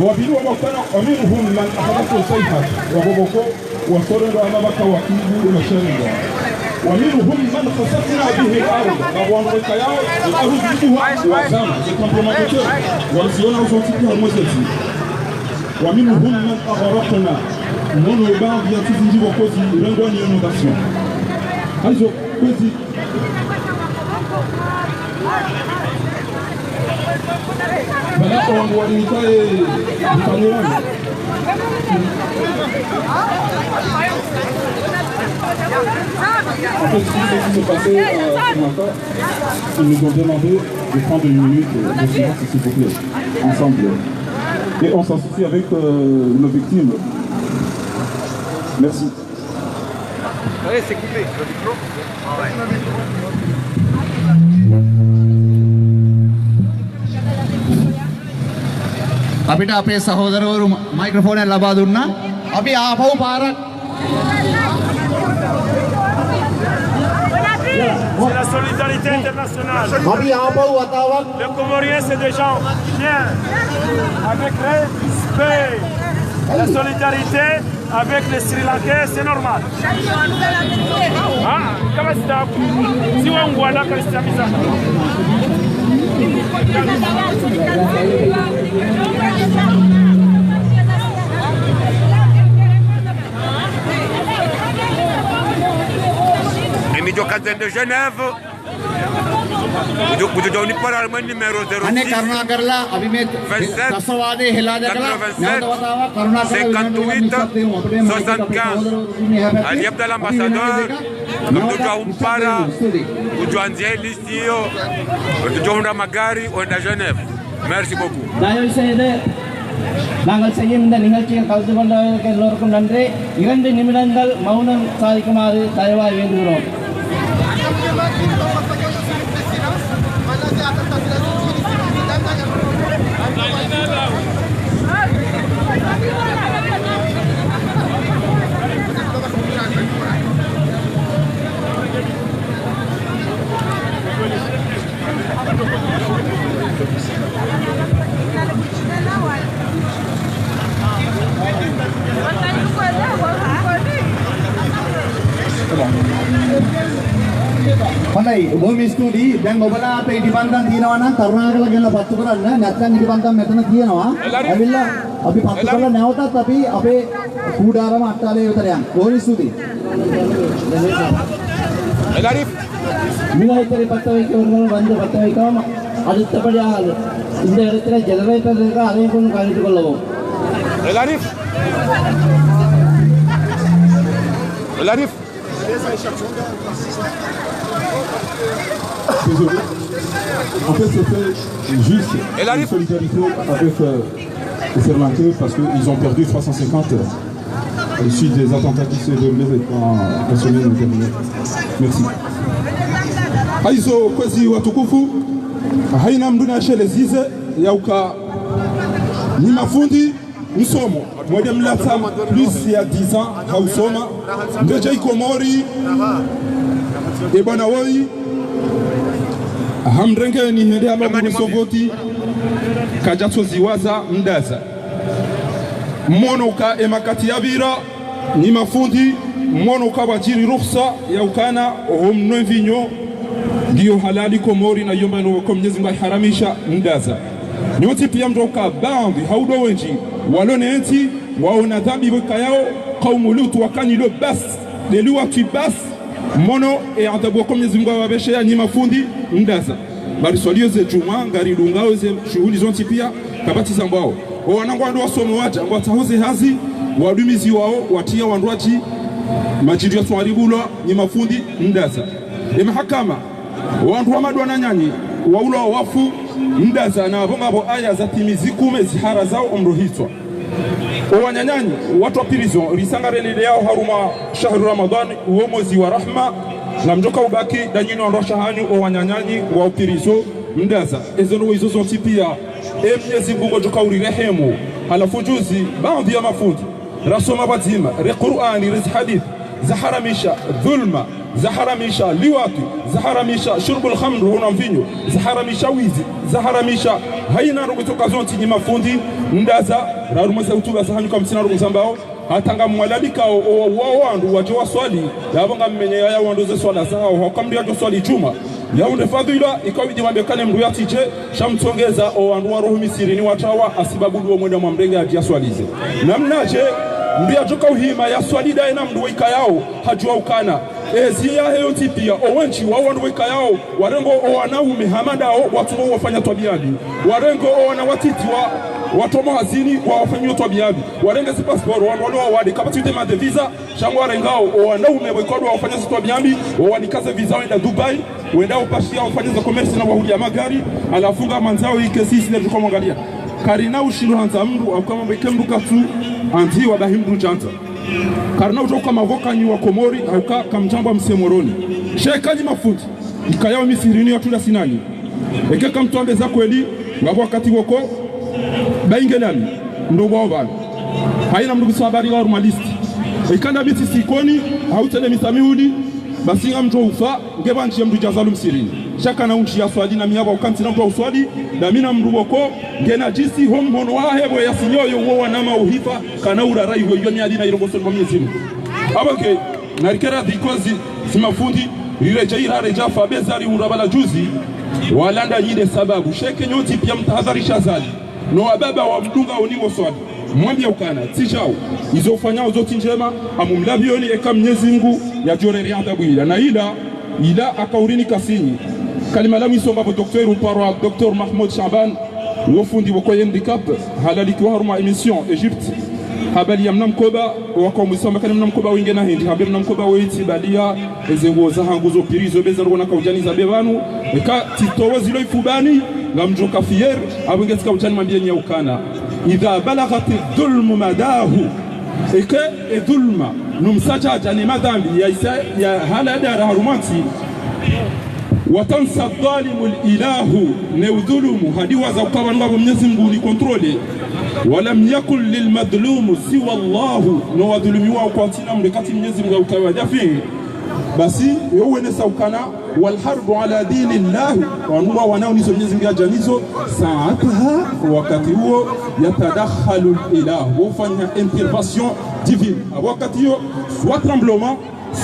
Wapvili wamba ukana, ومنهم من أخذته الصيحة, wapvo pvoko, wasorendwa hama pvaka wakibu, e masharinga. ومنهم من خسفنا به الأرض, ngapvo wandru wekaya, الأرض يريدها وزاما, c'est tremblement de terre. Wamsiona uso tiki harumwa ze ntsi. ومنهم من أغرقنا. Nono baadhwi ya ntsi zindji pvoko zirengwa ni inondation. Hayizo, kwezi. Pvala kwa wangu walinikaye mfanyirani. En fait, ce qui s'est passé, euh, ce matin, ils nous ont demandé de prendre une minute, euh, de silence, s'il vous plaît, ensemble. Et on s'associe avec, euh, nos victimes. Merci. Allez, c'est coupé. Apita ape sahodara oru microphone laba dunna. Api apa para. C'est la solidarité internationale. Api apa watawa. Les Comoriens, c'est des gens bien, avec respect. La solidarité avec les Sri Lankais, c'est normal. Ah, kama sita si wangu wana Kristian bisa. Émission quatre de Genève. Vous, vous donnez pas le numéro zéro six, ane karna karla, abhi main vingt-sept, tasawade hela de karla, quatre-vingt-sept, cinquante-huit, soixante-quinze. Ali Abdallah, ambassadeur, mdru wa umpara, mdru wa ndzia liste iyo, mdru wa unda magari, wenda Genève. Merci beaucoup. Dayal sede, nangal sayi mda nihal ci kawtu banda ke lor kunandre, irande nimirangal maunan sai kumare, daywa yenduro. Bo mi studi, dan mobala ape idi bandan dina wana, karna kala gena patu kala na, natan idi bandan metana dina wa. Abilla, abi patu kala na hota, tapi ape kudara ma atale utare an. Bo mi studi. Mina itare patu ke urno bande patu ke kama, adu tapali ahal. Inde itare generator ka are kon kali tu kala. Désolé. En fait, c'est fait juste une solidarité avec euh, les Sri Lankais parce qu'ils ont perdu trois cent cinquante à la suite des attentats qui se déroulaient dans la semaine dernière. Merci. Hayizo kwezi watukufu, hayina mndru na shele zize, yauka ni mafundi, msomo, mwende mlatsa plus ya dix ans ha usoma, mbeje Ikomori, e bwana woyi, hamrengeni hende hama mwisovoti, kadjatso ziwaza mdaza. Mwono uka e makati ya pvira, ni mafundi, mwono uka wadjiri ruhusa ya ukana, oho mnwe mvinyo, ngiyo halali Komori na yomba no ko Mnyezi Mngu ayiharamisha mdaza. Nyontsi piya mdjoka baadhwi, hau ndo wendji, walo ne ntsi, waona dhambi wekayao, kaumu Lutu wakani lo bas, le liwatwi bas, mwono e adhabu wako Mnyezi Mngu awabesheya nyi mafundi, mdaza. Bari swaliyo ze djumwa, ngaridungao ze shuhuli zontsi piya, kapvatsi zambwao. O wanangu wandru wasomo wadja, ngwatsaho ze hazi, wadumizi wao, watiya wandru wadji, madjiri ya swari bulwa, nyi mafundi, mdaza. E mahakama, wandru wa madwana nyanyi, waulwa wafu, mdaza na apvo ngapvo aya za timizi kume zihara zao omro hitswa. O wananyanyi, watwa prison, risanga relele yao harumwa shahru Ramadhani, uwo mwezi wa rahma, na mdjoka ubaki, danyino wandru wa shahanyu, o wananyanyi, wa prison, mdaza. Ezo no izo zontsi piya, e Mnyezi Mngu ngodjoka urirehemu, halafu juzi, baadhwi ya mafundi. Rasoma pvadzima, re Qur'ani, re zihadith, zaharamisha dhulma, zaharamisha liwatwi, zaharamisha shurbul khamr, huna mvinyo, zaharamisha wizi, zaharamisha hayina ndrongo tsoka zontsi nyi mafundi, mdaza, rarumwesa hutuba zahanyu kamtsina ndrongo zambao, hata ngamwalalikao, o, o, o, wandru wadje waswali, yapvo ngammenye yaya wandru ze swala zahao, hauka mndru yadjo swali djumwa. Yaunde fadhila, ikao idi wambe kane mndru yatsidje, sha mtsongeza o wandru wa roho misirini watrawa, hasibabu ndo mwenda mwamrenge yadje yaswalize. Namnadje, mndru yadjoka uhima yaswali daye na mndru wekayao, hadjuwa ukana. Ezi yahe yontsi piya, o wendji wa wandru wekayao, warengo o wanaume hama ndawo, watsungo wafanya twabiya mbi. Warengo o wana watiti wa, watomo hazini, wa wafanyo twabiya mbi. Warenge zi passport, wandru walo wawade, kapvatsi demande visa, sha ngwarengao, o wanaume wekao ndo wafanya zi twabiya mbi, wawanika ze visa wenda Dubai, wenda upashiya wafanya za commerce na wahuliya magari, halafu ngamwandzao ike sisi ne tuko mwangalia. Karina ushindwa handza mndru, hauka mbe ke mndru katsu, andzi wabahi mndru djandza. Karina udjoka mavoka nyi wa Komori, hauka kamdjamba mse Moroni. Sheka nyi mafundi, ikayao misirini ya tula sinani. Eke kamtwambe za kweli, ngapvo wakati woko, baingelani, ndo wao pvanu. Hayina mndru kusa habari wa journaliste. Ikanda mitsi sikoni, hau tele mitsa mihuli, basi ngamdjo ufa, nge pvandjiye mndru djazalu msirini. Sha kana undji yaswali na mi yapvo ukantsina mndru wa uswali, na mi na mndru woko, nge najisi ho mhono wahe pvo yasinyoyo wo wanama uhifa, kana urara iho iyo ni alina irongoso mwa Mnyezi Mngu. Apvo nge, narikera dhikozi, si mafundi, riredja ira redja fa bezari ura bala juzi, walanda nyide sababu. Sheke nyontsi piya mtahadharisha zali. No wababa wa mdunga oni wo swali. Mwambiya ukana, tsi djao, izo ufanyao zotsi ndjema, hamumlapvioni eka Mnyezi Mngu yadjorere adhabu ila. Na ila, ila akaurini kasinyi. Kalima la mwiso ngapvo docteur uparwa, docteur Mahmoud Shaban, wo fundi woko handicap, halalikiwa harumwa émission Egypte. Habari ya mna mkoba, waka umwisa mbakani mna mkoba wingena hindri, hambe mna mkoba weyi tsi baliya, eze nguo zahangu zo piri zo beza rukona kaudjani zabe pvanu, eka tsitowo zilo ifubani, ngamdjoka fier, apvo nge tsika udjani mwambiye nyi ukana. إذا بلغ الظلم مداه. Eke e dhulma, no msadjadja ne madhambi ya isa, ya hala dara harumwa ntsi. وتنسى الظالم الإله, ne udhulumu, hadi waza uka pvanu ngapvo Mnyezi Mngu ni contrôle. ولم يكن للمظلوم سوى الله, no wadhulumiwa kwatsina mndru katsi Mnyezi Mngu uka wadjafi. Basi, yo wenesa ukana, والحرب على دين الله, wanu wa wanao nizo Mnyezi Mngu yadja nizo, ساعتها, wakati uwo, يتدخل الإله, wo ufanya intervention divine. Apvo wakati yo, soit tremblement,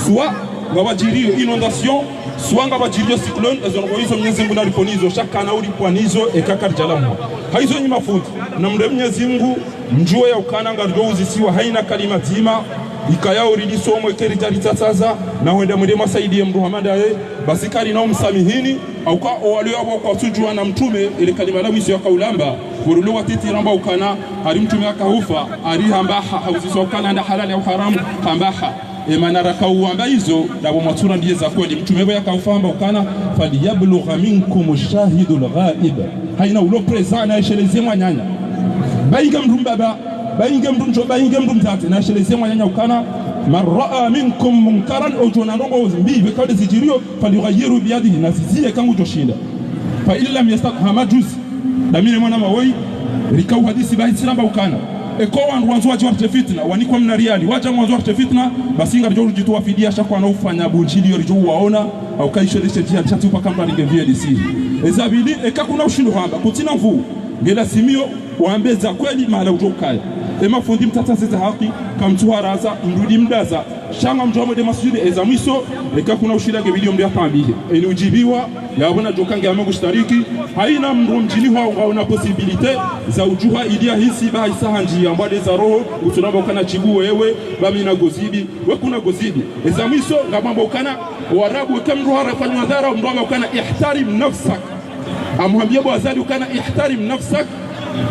soit, ngawadjiriyo inondation, Swanga pvadjiriyo cyclone, ezo ndrongoo izo Mnyezi Mngu naripvonizo, sha kana uripvwanizo, eka karidjalamuha. Hayizo nyi mafundi, namre Mnyezi Mngu, mdjuwe ya ukana ngaridjo uzisiwa hayina kalima dzima, ikaya uridi somwe keri djari tsatsaza, na hwenda mwende mwasaidiye mdru hama ndaye, basi karina umsamihini, hauka owalio apvo kwatsudjuwa na mtrume, ile kalima la mwiso yakaulamba, pvo rilo watiti ramba ukana, hari mtrume yakaufa, hari hamba ha, hauziswa ukana nda halali au haramu, hamba ha. Emana rakauwamba izo, ndapvo mwatsurambiye za kweli. Mtrume pvo yakaufa hamba ukana, فليبلغ منكم الشاهد الغائب. Hayina ulo présent naesheleze mwananya. Bayinge mdru mbaba, bayinge mdru mdjo, bayinge mdru mdzadze, naesheleze mwananya ukana, من رأى منكم منكرا, odjo ona ndrongoo mbi, pveka nde zidjiriyo, فليغيره بيده, naziziye eka ngudjo shinda. فإن لم يستطع, hama djuzi. Damire mwana mawoyi, rika uhadisi bahi tsiramba ukana. Eka wandru wandzo wadje wartse fitna, wanikwa mna riyali, wadja wandzo wartse fitna, basi ngaridjo ridjitowa fidiya sha kwana ufanya bundjiliyo ridjo uwaona, hauka isho ndeshe djihadi sha tsi upaka mdru aringe viye disi. Eza pvili, eka kuna ushindo hamba, kutsina nvuu, nge lazimiyo, wambe za kweli mahala udjo ukaya. Emafundi mtsatsaze za haki, kamtsuharaza, mrudi mdaza, sha ngamdjo mwende masujudi, eza mwiso, eka kuna ushinda nge pvili yo mdru yatambihe. Eni udjibiwa, yapvo nadjoka nge ame kushtariki, hayina mdru mdjini hwa ngaona possibilité, za udjuha ili yahisi, ba hayisa handji, yambwa nde za roho, utsunamba ukana djibu wewe, ba mi na gozibi, we kuna gozibi. Eza mwiso, ngamwamba ukana, Warabu, eka mdru harefanya madhara, mdru amba ukana, احترم نفسك. Amuhambiye bo Azali ukana, احترم نفسك,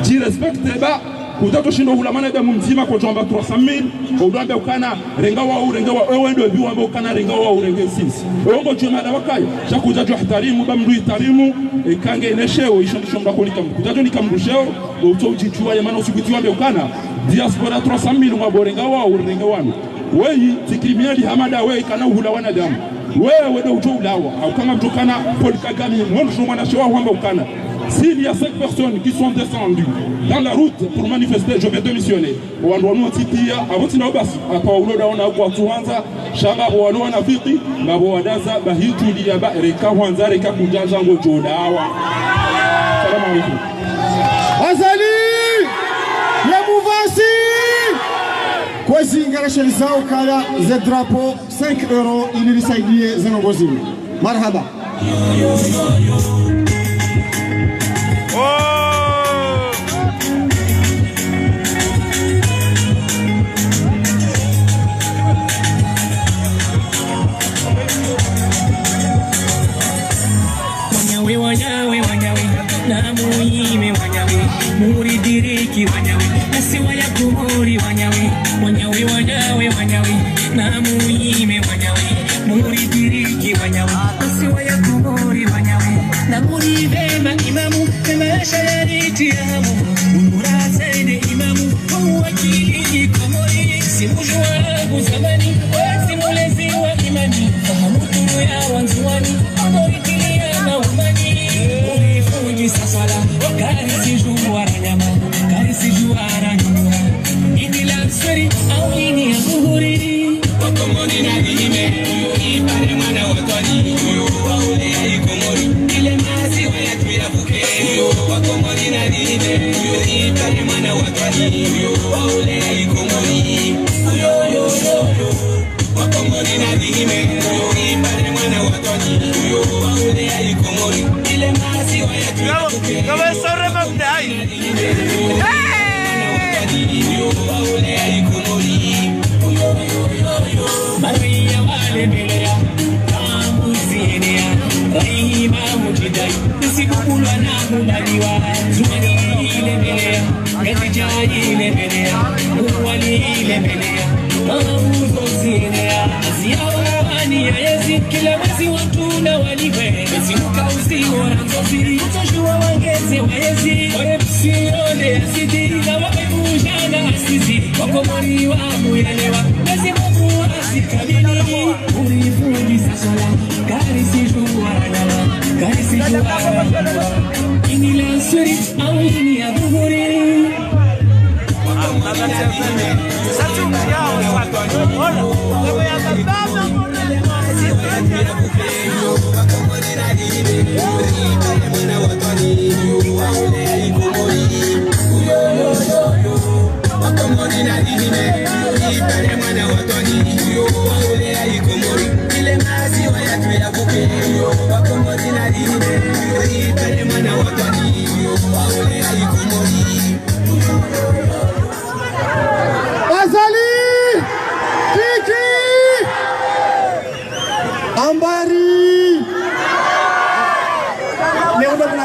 djirespecte ba, kutsatso shindo hula mwanadamu mdzima kwadjo amba trois cent mille, kwadjo amba ukana, renga wau, renga wau, ewe ndo ebi wamba ukana, renga wau, renga sisi. Ewe ngodjo mada wakaya, sha kutsatso ihtarimu, ba mdru ihtarimu, eka nge ne sheo, isho ndisho mdru akonika mdru. Kutsatso nika mdru sheo, utso udjitsuwa yemana usiku tsi wambe ukana, diaspora trois cent mille, ngwambo renga wau, renga wanu. Weyi, tsi criminel hama ndawe, kana uhula wanadamu. Wewe ndo udjo ulawa, hauka ngamdjo ukana Paul Kagame, mwana sho mwana shewa hwamba ukana. S'il y a cinq personnes qui sont descendues dans la route pour manifester, je vais démissionner. Wandru wanu wontsi piya, apvo tsi nao basi, hata waulo ndaona kwatsuhandza, sha ngapvo walo wanafiki, ngapvo wadaza, bahi tuliya ba, reka hwandza, reka kudjandza ngodjo ulawa. Salam alaykum. Azali! Le mouvance! Kwezi ngaresheleza ukaya ze drapeau cinq euros ili risaidiye ze ndrongoo zinu. Marahaba. Wanyawe, wanyawe, wanyawe, namuyime wanyawe, muridiriki wanyawe, masiwa ya Komori wanyawe, wanyawe, wanyawe, wanyawe, namuyime wanyawe, muridiriki wanyawe, masiwa ya Komori wanyawe, namurive ma imamu, ema shayari tiyamu, murasende imamu, wakili Komori, simujua kuzamani, wasi mulezi wa imani, kama muturu ya wanzuwani, Komori. Urifundi sasala, karisi juwa ranyama, karisi juwa ranyama. Ini la nsuri, au ini ya buhuri. Wakomori na dihime, uyo ipare mwana watwani, uyo waule ya Ikomori. Ile maziwa ya tuya buke, uyo wakomori na dihime, uyo ipare mwana watwani, uyo waule ya Ikomori. Uyo, yo, yo, yo. Wakomori na dihime, uyo ipare mwana watwani, uyo waule ya Ikomori, ile maziwa ya tuya buke. Uyo waule ya Ikomori. Maria wale belea, Amuzi enea, Rahima mujidai, nisibukulwa na mubaliwa, Zuwani ile belea. Ngazidja ile belea, Mwali ile belea, Mauzo zinea. Ziyawo wani ya yezi, kila mwezi wantru na waliwe. Ezi mukauzi wora nzozi, utajua wangeze wa yezi. Ore psi yole ya sidi, na wabe mujana asizi. Wakomori wa muyalewa, nezi Mungu asikabili. Urifundi sasala, karisi juwa ranyama, karisi juwa ranyama. Ini la nsuri, au ini ya buhuri.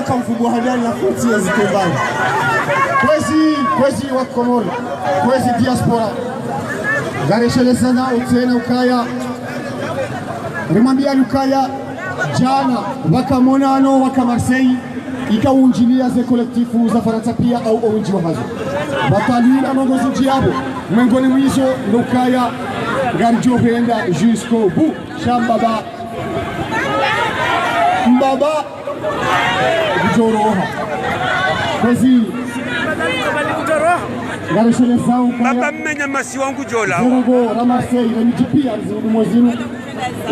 Kamfubo hadani na koti ya zitembani. Kwezi, kwezi wa Komori, kwezi diaspora. Ngareshelezana utsena ukaya. Rimwambia ukaya, djana, waka monano, waka Marseille, ika unjilia ze kolektifu za Farantsa pia au owendji wahazo. Wakalina ndrongoo zindji yapvo, mwengoni mwa izo, ndo ukaya, ngaridjo hwenda jusqu'au bout, sha mbaba, mbaba, kudjoroha. Kwezi. Ngareshelezao ukaya. Baba mmenya masi wangu djola. Zero go, ra Marseille, ra midji pia, zero go, zero.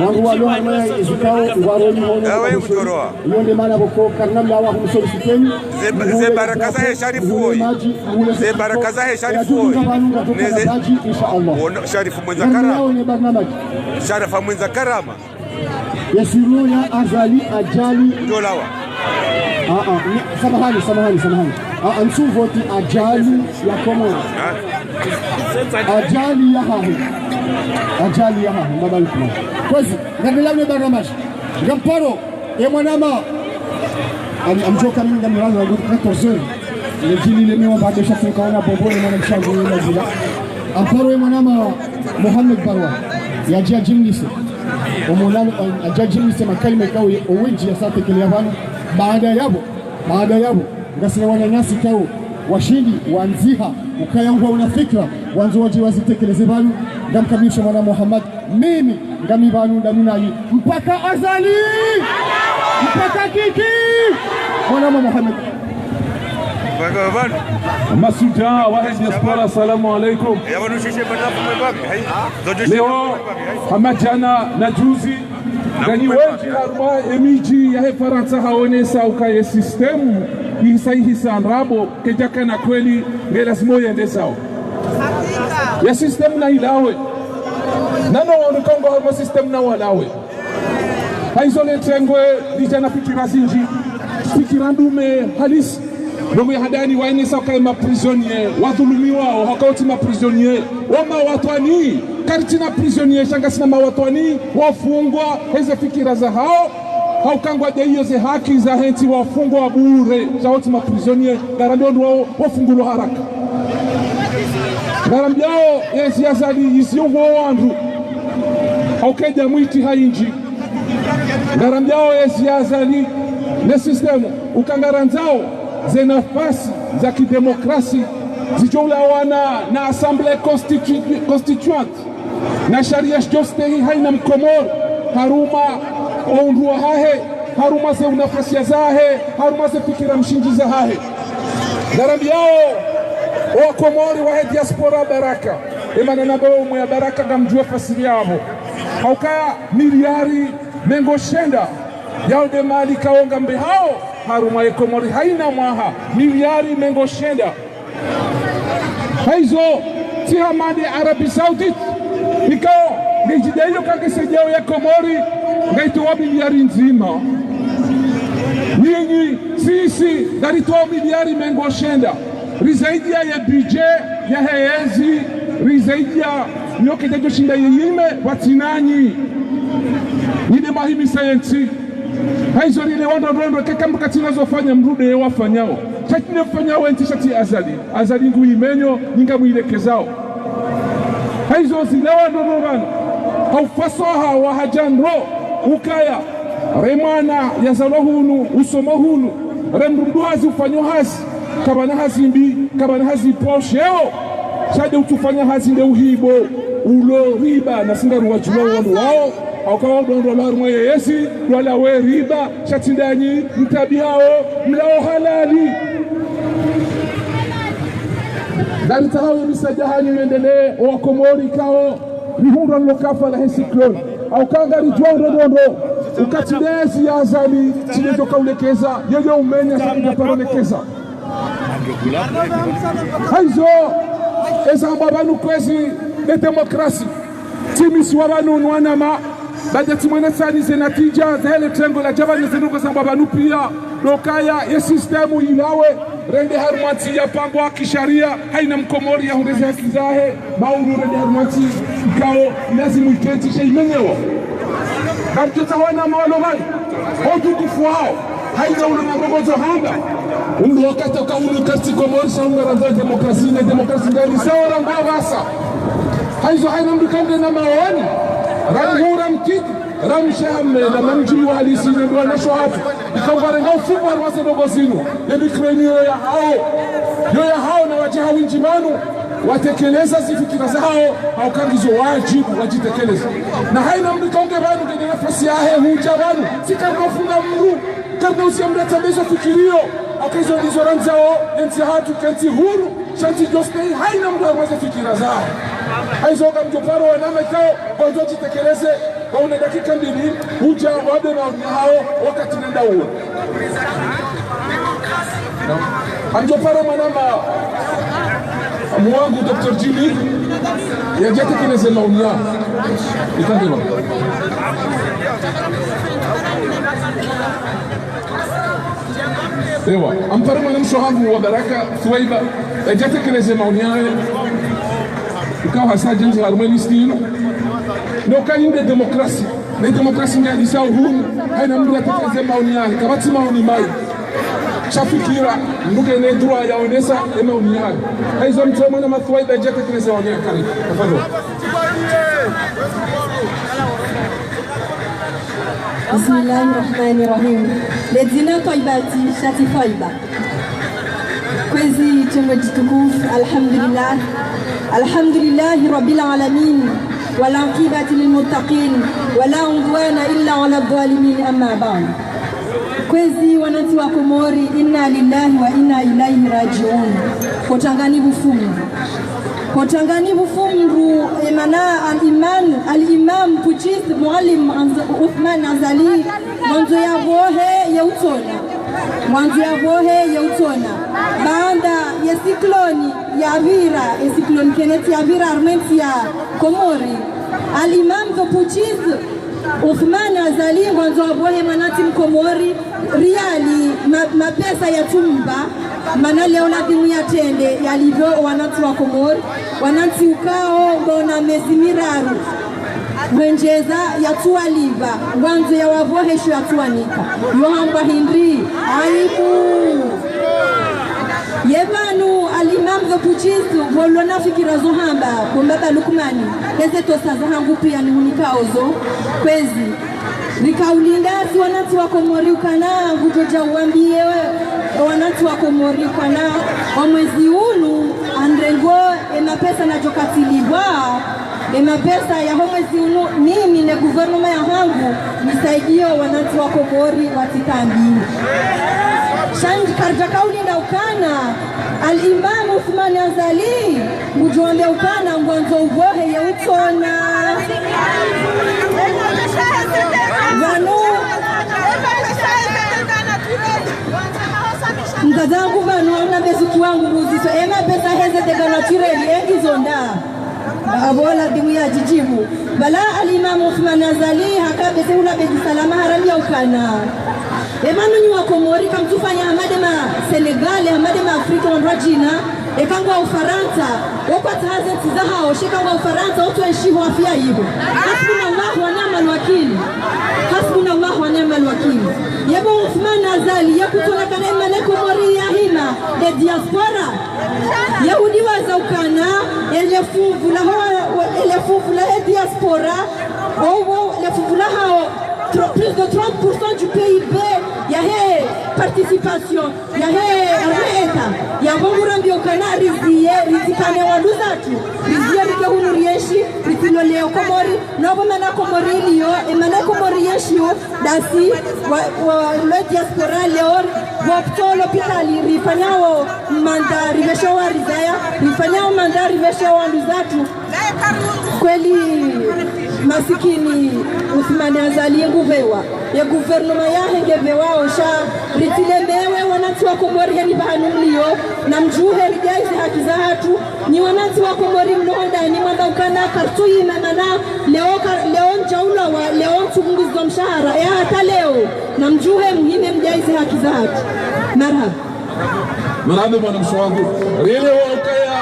Wangu walo hama ya izikao, ngwaro ni hono. Awe kudjoroha. Iyo nde mana pvoko, karina mlawa humsolisiteni. Ze, ze baraka zahe Sharifu woyi. Ze baraka zahe Sharifu woyi. Neze. Insha Allah. Ono, Sharifu mwendza karama. Sharifu mwendza karama. Ye surnom ya Azali Adjali. Kudjolawa. Ah, ah, ni, samahani, samahani, samahani. Ah, ah, ntsu voti Adjali ya Komori. Ah. Adjali yahahe. Adjali yahahe, mbaba Lukman. Kwezi, ngamlawe barnamaji. Ngamparo, e mwanama. Am-, amdjoka mimi ngamlawe wa quatorze heures. Le djili le miwa bado sha tuka wana bobo le mwana mshangu yule zila. Amparo e mwanama Mohamed Barwa. Yadja jimlise. Omulano, adja jimlise makalima ikao ye, owendji yasa tekelea pvanu. Baada yapvo, baada yapvo, ngasina wananyasi ikao, washindi, wandziha, ukaya ngwauna fikira, wandzo wadje wazitekeleze pvanu, ngamkabisha mwana Muhammad, mimi, ngami pvanu, ndami nanyi, mpaka Azali! Mpaka Kiki! Mwana Muhammad. Mpaka pvanu. Masuda, wahe diaspora, salamu alaikum. Ya pvanu shishe pvanu pvumwe pvami, hai. Leo, hama djana na juzi, nganyi wendji harumwa emidji yahe Farantsa haonesa ukaya ye système ihisa ihisa ndrabo, kedjakana kweli, nge lazima uyende zao. Ye système na ilawe. Nano wanu kangwa harumwa système na walawe. Haizo le tengwe lidja na fikira zindji. Fikira ndume halisi. Ndrongoo ya hadani wainisa ukaya ma prisonniers, wadhulumiwao, hauka wotsi ma prisonniers, wa mawatwani, karitsina prisonniers, sha ngasina mawatwani, wafungwa, heze fikira zahao, hauka ngwadjo iyo ze haki zahe ntsi wafungwa bure, sha wotsi ma prisonniers, ngarambiao wandru wao, wafungulwe haraka. Ngarambiao, yezi Azali, yezi yo wandru, hauka edja mwiti haindji. Ngarambiao yezi Azali, ne système, uka ngarandzao, ze nafasi za kidemokrasi, zidjo ulawana na assemblée constitu-, constituante, na sharia shidjo stehi haina mkomori, harumwa oundru wahahe, harumwa ze unafasiya zahe, harumwa ze fikira mshindzi zahahe. Ngarambiao, owakomori wahe diaspora baraka, emana nabo umwe ya baraka ngamdjuwa fasiri yapvo. Hauka miliari mengo shenda, yao nde mali ikao ngambehao, harumwa ye Komori haina mwaha, miliari mengo shenda. Haizo, tsi hama nde Arabie Saoudite, ikao, ngedjidai iyo kangeseidjao ye Komori, ngaitowa miliari ndzima. Nyinyi, sisi, ngaritowa miliari mengo shenda. Rizaidia ye budget yahe yezi, rizaidia nyoke djadjo shinda yeyime, watsi nanyi. Nyi nde mahimisa yentsi. Haizo rile wandru ndrondro, keka mkatsina zofanya mrude ye wafanyao. Sha tsi nde fanyao yentsi sha tsi Azali. Azali ngu imenyo, nyi ngamwilekezao. Haizo zile wandru ndrondro pvanu. Haufasaha wa hadja ndro, ukaya. Re mwana yazalwa hunu, usoma hunu, re mdru hazi ufanyo hazi, kapvana hazi mbi, kapvana hazi poshe wo. Sha nde utsufanya hazi nde uhibo, ulo riba, na si ngaruwadjuwa wandru wao, hauka wao ndo wandru walo harumwa ye yezi, walawe riba, sha tsi ndanyi, mtabihao, mlao halali. Ngaritsahao ye misaada hanyu yendelee, owakomori ikao, rihundrwa nlo kafa lahe cyclone. Hauka ngaridjuwa ndrondro. Uka tsi nde yezi ya Azali, tsi nde djo kaulekeza, yeye umenya, tsi nde djo parolekeza. Haizo, eza hambwa pvanu kwezi, nde demokrasi. Tsi misi wa pvanu nwanama, baada tsi mwana tsani ze natija, za hele tengwe la djapvanu ze ndrongoo za hambwa pvanu pia, ndo ukaya, ye système ilawe, rende harumwa ntsi ya pangwa kisharia, haina mkomori yahundre ze haki zahe, mauru rende harumwa ntsi ikao, lazimu ikentsi she imenyewa. Ngamdjotsaha wanama walo pvanu, otukufu wao. Haina ule maboko zo hamba. Ule wakati uka ule kati Komori sha unga ranza demokrasi, ne demokrasi ngani sawa rangu apvasa. Haizo haina mndru kande na maoni. Rangu ramkiti, ramshame, na mamdji wa halisi, ne ndo wanasho hatu. Ikao ngwarenga ufumu wa rwasa dogo zinu. Ye bikreni yo ya hao. Yo ya hao na wadje ha windji pvanu. Watekeleza zifikira zahao, hauka ngizo wadjibu, wadjitekeleza. Na haina mndru kaunge pvanu, ngena nafasi yahe, hudja pvanu. Si karina ufunga mndru. Karina usia mndru atsambe zo fikiriyo, hauka izo ndizo randzao, entsi hatru, kentsi huru, sha ntsi djositei, haina mndru harumwa ze fikira zahao. Haizo kamdjo paro wanama ikao, kwandzo djitekeleze, kwa una dakika mbili, hudja wabe maoni yahao, wakati nenda uwe. Ngamdjo paro mwanama mwangu, Docteur Jimmy, yadje yatekeleze maoni yahe. Ikandeba. Ewa, ngamdjo paro mwanamshe wahangu wa baraka, Thuwaiba, yadje yatekeleze maoni yahe. Ikao hasa djendji harumwa liste inu. No kayinde demokrasi. Ne demokrasi ngiyo hadisi ya uhuru. Haina mndru yatekeleze maoni yahe. Kapvatsi maoni mayi. Sha fikira, mndru ngena droit ya onesa ye maoni yahe. Haizo ngamdjo paro mwanama Thuwaiba yadje yatekeleze maoni yahe kari. Tafadhali. بسم الله الرحمن الرحيم. Ledzina Twaibati, sha tsi Faiba. Kwezi tsengo djitukufu, alhamdulillah. الحمد لله رب العالمين، والعاقبة للمتقين، ولا عدوان إلا على الظالمين، أما بعد. Kwezi wanantsi wa Komori, إنا لله وإنا إليه راجعون. Kotangani bufumu. Kotangani bufumu, emana al-imam, al-imam putschiste Mwalim Anz-, Uthman Azali, ngwandzo yapvohe ye utsona. Ngwandzo yapvohe ye utsona. Baanda ye cyclone yapvira, ye cyclone Kenneth yapvira harumwa entsi ya Komori. Al-imam the putschiste, Uthman Azali, ngwandzo yapvohe mwanantsi Mkomori, riali, ma-, mapesa yatsumba, mana leo ladhimu yatrende, yalipve wanantsi wa Komori, wanantsi ukao ngwona mezi miraru. Hwendjeza yatsuwalipva, ngwandzo yawapvohe sho yatsuwanika. Yo hambwa hindri, aibu. Ye pvanu, al-imam the putschiste, pvo lona fikira zo hamba, bo mbaba Lukmani, eze tosa zahangu piya nihunikao zo, kwezi. Rikaulinda si wanantsi wa Komori ukana, ngudjo dja uwambiye wanantsi wa Komori ukana, o mwezi unu, ngamrengo, emapesa nadjo katsilipvwa, emapesa yaho mwezi unu, mimi ne gouvernement yahangu, nisaidiyo wanantsi wa Komori watsitaabihe. Sha ndji karidja kaulinda ukana, al-imam Uthman Azali, ngudjo wambe ukana, ngwandzo upvohe ye utsona. Pvanu, mdzadze wangu pvanu, hauna bezuki wangu buziso, emapesa heze dégâts naturels, engizo nda. Apvo ladhimu yadjidjibu. Pvala al-imam Uthman Azali, haka bese hula bedi salama harambiya ukana. Epvanu nyi wa Komori, kamtsufanya hama de ma Senegal, hama de ma Afrika, wandru wadjina, eka ngwa Ufarantsa, wokwatsaha ze ntsi zahao, sha eka ngwa Ufarantsa, wotsu enshi ho afiya yiho. Hasbunallahu wa ni'mal wakil. Hasbunallahu wa ni'mal wakil. Yebo Uthman Azali, ye kutsona kana emana Komori yahima, de diaspora. Ye udiwaza ukana, ele funvu laho, ele funvu lahe diaspora, owo, ele funvu lahao, tro-, plus de trente pour cent du P I B, yahe participation, yahe renta, yapvo ngurambiyo ukana riziye, rizikane wanduzatru, riziye rike hunu rienshi, ritsilole o Komori, no pvo mana Komori iliyo, emana Komori yenshiyo, ndasi, wa, wa, le diaspora leo, wo pvotso lopitali, rifanyao manda, ripvesha warizaya, rifanyao manda, ripvesha wanduzatru. Kweli, masikini, Uthman Azali ngupvewa. Ye gouvernement yahe ngepvewao sha, ritsilemewe, wanantsi wa Komori heni pvahanu mliyo, namdjuhe ridjaize haki zahatru, nyi wanantsi wa Komori mlo hondani mwamba ukana kartsu yima mana leo ka-, leo ndjaulawa, leo ntsupvunguziwa mshahara, ya hata leo, namdjuhe muhime mdjaize haki zahatru. Marahaba. Marahaba mwanamshe wangu. Rele wa ukaya.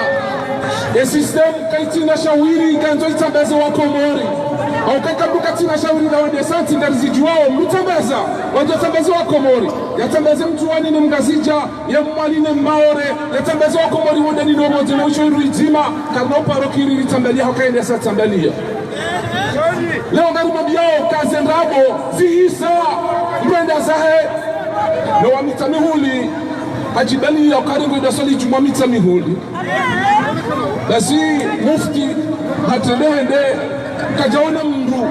E système kaitsina shawiri, ngandzo itsambaze wa Komori. Hauka kambuka tsina shauri la wende santi ngarizidjuwao, mtsambaza, wandru watsambaza wa Komori, yatsambaze Mndzuwani ne Mngazidja, ye Mmwali ne Mmaore, yatsambaze wa Komori wonde ni no pvondze no isho iru idzima, karina uparo kiri ritsambalia, hauka yende sa tsambalia. Leo ngarimwambiao kaze ndrabo, zihisa, mndru enda zahe, no wa Mitsamihuli, hadjibalia ukaya ngwenda swali djumwa Mitsamihuli. Basi mufti hatrende hende, kadjaona mndru,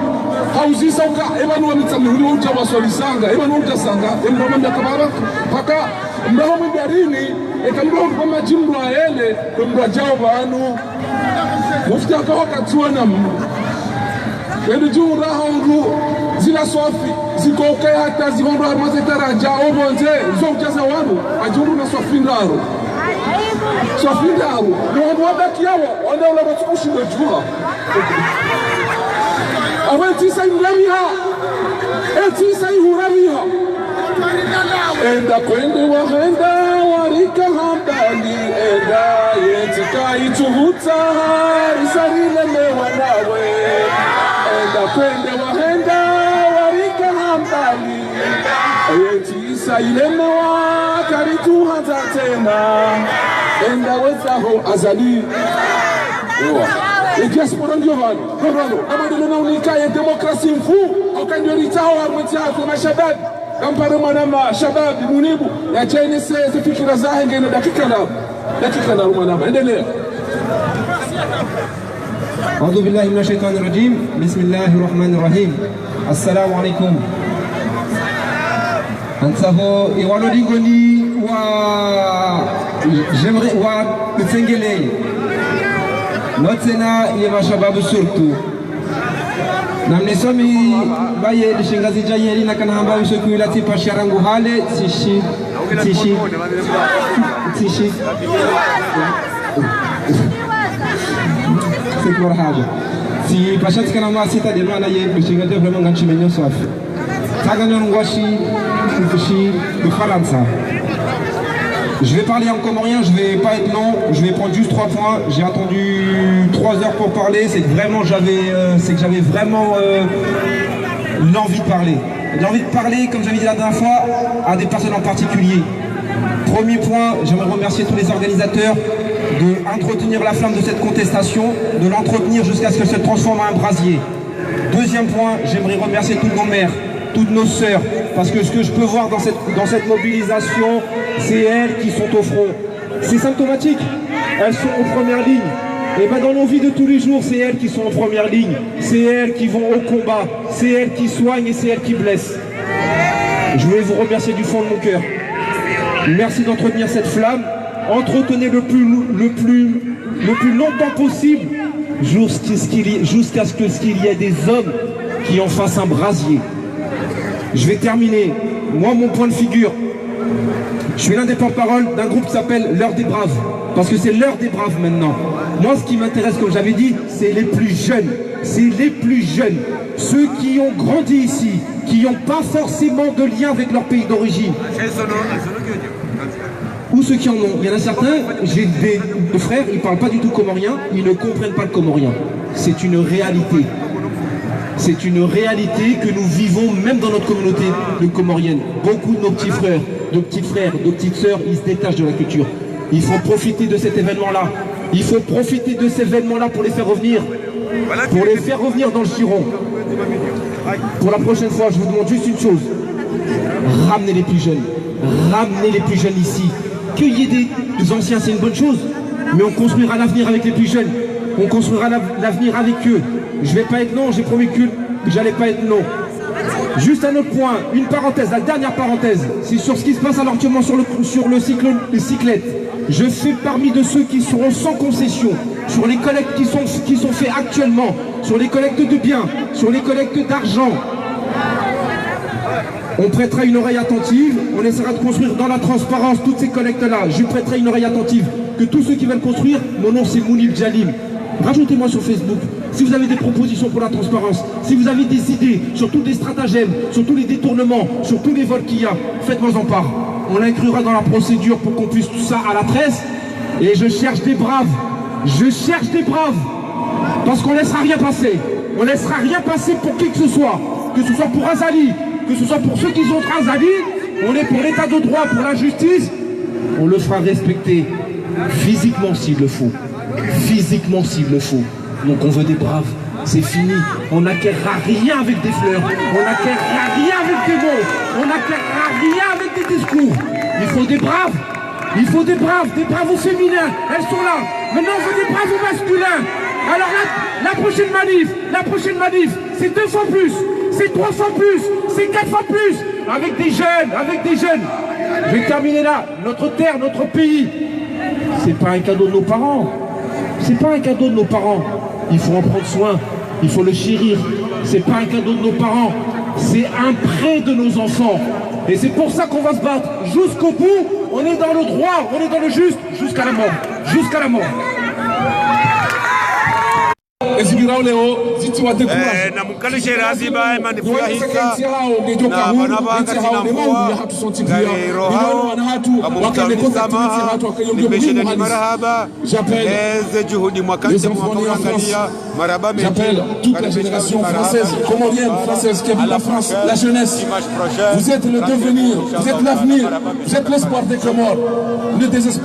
hauzisa uka, epvanu wa Mitsamihuli, waudja waswalisanga, epvanu waudjasanga, emndru amwambia kabara, paka, mndru hamwambia rini, eka mndru hamwambia madji mndru aele, emndru adjao pvanu. Mufti haka wakati wana mndru. Ende djuu raha undru, zila swafi, zikoke hata zihondro harumwa ze taradja, opvondze, zo udjaza wanu, adjuru na swafi ndraru. Swafi ndraru, no wandru wabaki yawo, wandru wala watsukushinda djuha. Awe ntsi sa imurabiha, entsi sa ihurabiha. Enda kwende wahenda, warika hambali, enda yentsi kaitsuhutsaha, isa rilemewa nawe. Enda kwende wahenda, warika hambali, yentsi isa ilemewa, karitsuhandza tsena. Enda wetsaho Azali. Ewa. E diaspora ngiyo pvanu, pvanu, pvanu. Namwendele na unika ye demokrasi mfu, hauka ndiyo ritsaho harumwa entsi yahatru mashababi. Kampare mwanama, shababi, munibu, yadje yenese ze fikira zahe ngena dakika ndraru. Dakika ndraru mwanama, endelea. أعوذ بالله من الشيطان الرجيم. بسم الله الرحمن الرحيم. السلام عليكم. Ntsaho, e walo dingoni wa, j'aimerais, wa Mtsengele. Notsena ye mashababu surtout. Namnisomi baye lishingazidja yeli na kanahamba wisho kuila tsipasha rangu hale, tsishi, tsishi, tsishi. C'est marhaba. Tsipasha tsikana ma sita de mana ye lishingazidja vraiment ngantsi menyo swafi. Tsaka nyo ngwashi, tsishi, le Farantsa. Je vais parler en comorien, je vais pas être long, je vais prendre juste trois points. J'ai attendu trois heures pour parler, c'est que vraiment j'avais, euh, c'est que j'avais vraiment, euh, l'envie de parler. L'envie de parler, comme j'avais dit la dernière fois, à des personnes en particulier. Premier point, j'aimerais remercier tous les organisateurs de entretenir la flamme de cette contestation, de l'entretenir jusqu'à ce qu'elle se transforme en un brasier. Deuxième point, j'aimerais remercier toutes nos mères, toutes nos sœurs, parce que ce que je peux voir dans cette, dans cette mobilisation, c'est elles qui sont au front. C'est symptomatique. Elles sont en première ligne. Et ben, dans nos vies de tous les jours, c'est elles qui sont en première ligne. C'est elles qui vont au combat. C'est elles qui soignent et c'est elles qui blessent. Je voulais vous remercier du fond de mon cœur. Merci d'entretenir cette flamme. Entretenez le plus, le plus, le plus longtemps possible jusqu'à ce qu'il y, jusqu'à ce que, ce qu'il y ait des hommes qui en fassent un brasier. Je vais terminer. Moi, mon point de figure, je suis l'un des porte-parole d'un groupe qui s'appelle L'Heure des Braves. Parce que c'est l'heure des braves maintenant. Moi, ce qui m'intéresse, comme j'avais dit, c'est les plus jeunes. C'est les plus jeunes. Ceux qui ont grandi ici, qui n'ont pas forcément de lien avec leur pays d'origine. Ou ceux qui en ont. Il y en a certains, j'ai des, des frères, ils parlent pas du tout comorien, ils ne comprennent pas le comorien. C'est une réalité. C'est une réalité que nous vivons même dans notre communauté de comorienne. Beaucoup de nos petits frères, de petits frères, de petites sœurs, ils se détachent de la culture. Il faut profiter de cet événement-là. Il faut profiter de cet événement-là pour les faire revenir. Pour les faire revenir dans le giron. Pour la prochaine fois, je vous demande juste une chose. Ramenez les plus jeunes. Ramenez les plus jeunes ici. Qu'il y ait des, des anciens, c'est une bonne chose. Mais on construira l'avenir avec les plus jeunes. On construira l'av-, l'avenir avec eux. Je vais pas être long, j'ai promis que j'allais pas être long. Juste un autre point, une parenthèse, la dernière parenthèse, c'est sur ce qui se passe alors actuellement sur le, sur le cyclone, les cyclettes. Je fais parmi de ceux qui seront sans concession sur les collectes qui sont, qui sont faites actuellement, sur les collectes de biens, sur les collectes d'argent. On prêtera une oreille attentive, on essaiera de construire dans la transparence toutes ces collectes-là. Je prêterai une oreille attentive, que tous ceux qui veulent construire, mon nom c'est Mounib Djalim. Rajoutez-moi sur Facebook. Si vous avez des propositions pour la transparence, si vous avez des idées sur tous les stratagèmes, sur tous les détournements, sur tous les vols qu'il y a, faites-moi en part. On l'inclura dans la procédure pour qu'on puisse tout ça à la tresse. Et je cherche des braves. Je cherche des braves. Parce qu'on laissera rien passer. On laissera rien passer pour qui que ce soit, que ce soit pour Azali, que ce soit pour ceux qui sont contre Azali. On est pour l'état de droit, pour la justice. On le fera respecter physiquement s'il le faut. Physiquement s'il le faut. Donc on veut des braves. C'est fini. On n'acquerra rien avec des fleurs. On n'acquerra rien avec des mots. On n'acquerra rien avec des discours. Il faut des braves. Il faut des braves, des bravos féminins. Elles sont là. Maintenant, on veut des bravos masculins. Alors la, la prochaine manif, la prochaine manif, c'est deux fois plus, c'est trois fois plus, c'est quatre fois plus. Avec des jeunes, avec des jeunes. Je vais terminer là. Notre terre, notre pays, c'est pas un cadeau de nos parents. C'est pas un cadeau de nos parents. Il faut en prendre soin. Il faut le chérir. C'est pas un cadeau de nos parents. C'est un prêt de nos enfants. Et c'est pour ça qu'on va se battre jusqu'au bout. On est dans le droit, on est dans le juste, jusqu'à la mort. Jusqu'à la mort. Ezibirao leo zitiwa découragé. Eh, na mukale shera ziba, eh, manifu ya hisa. Na bana banga tina mvua, ngari rohao, kamumtsauni sama, nimeshe dani marahaba. J'appelle les enfants nés en France. J'appelle toute la génération française, comorienne, française qui habite la France, la jeunesse. Vous êtes le devenir, vous êtes l'avenir, vous êtes l'espoir des Comores. Ne désespérez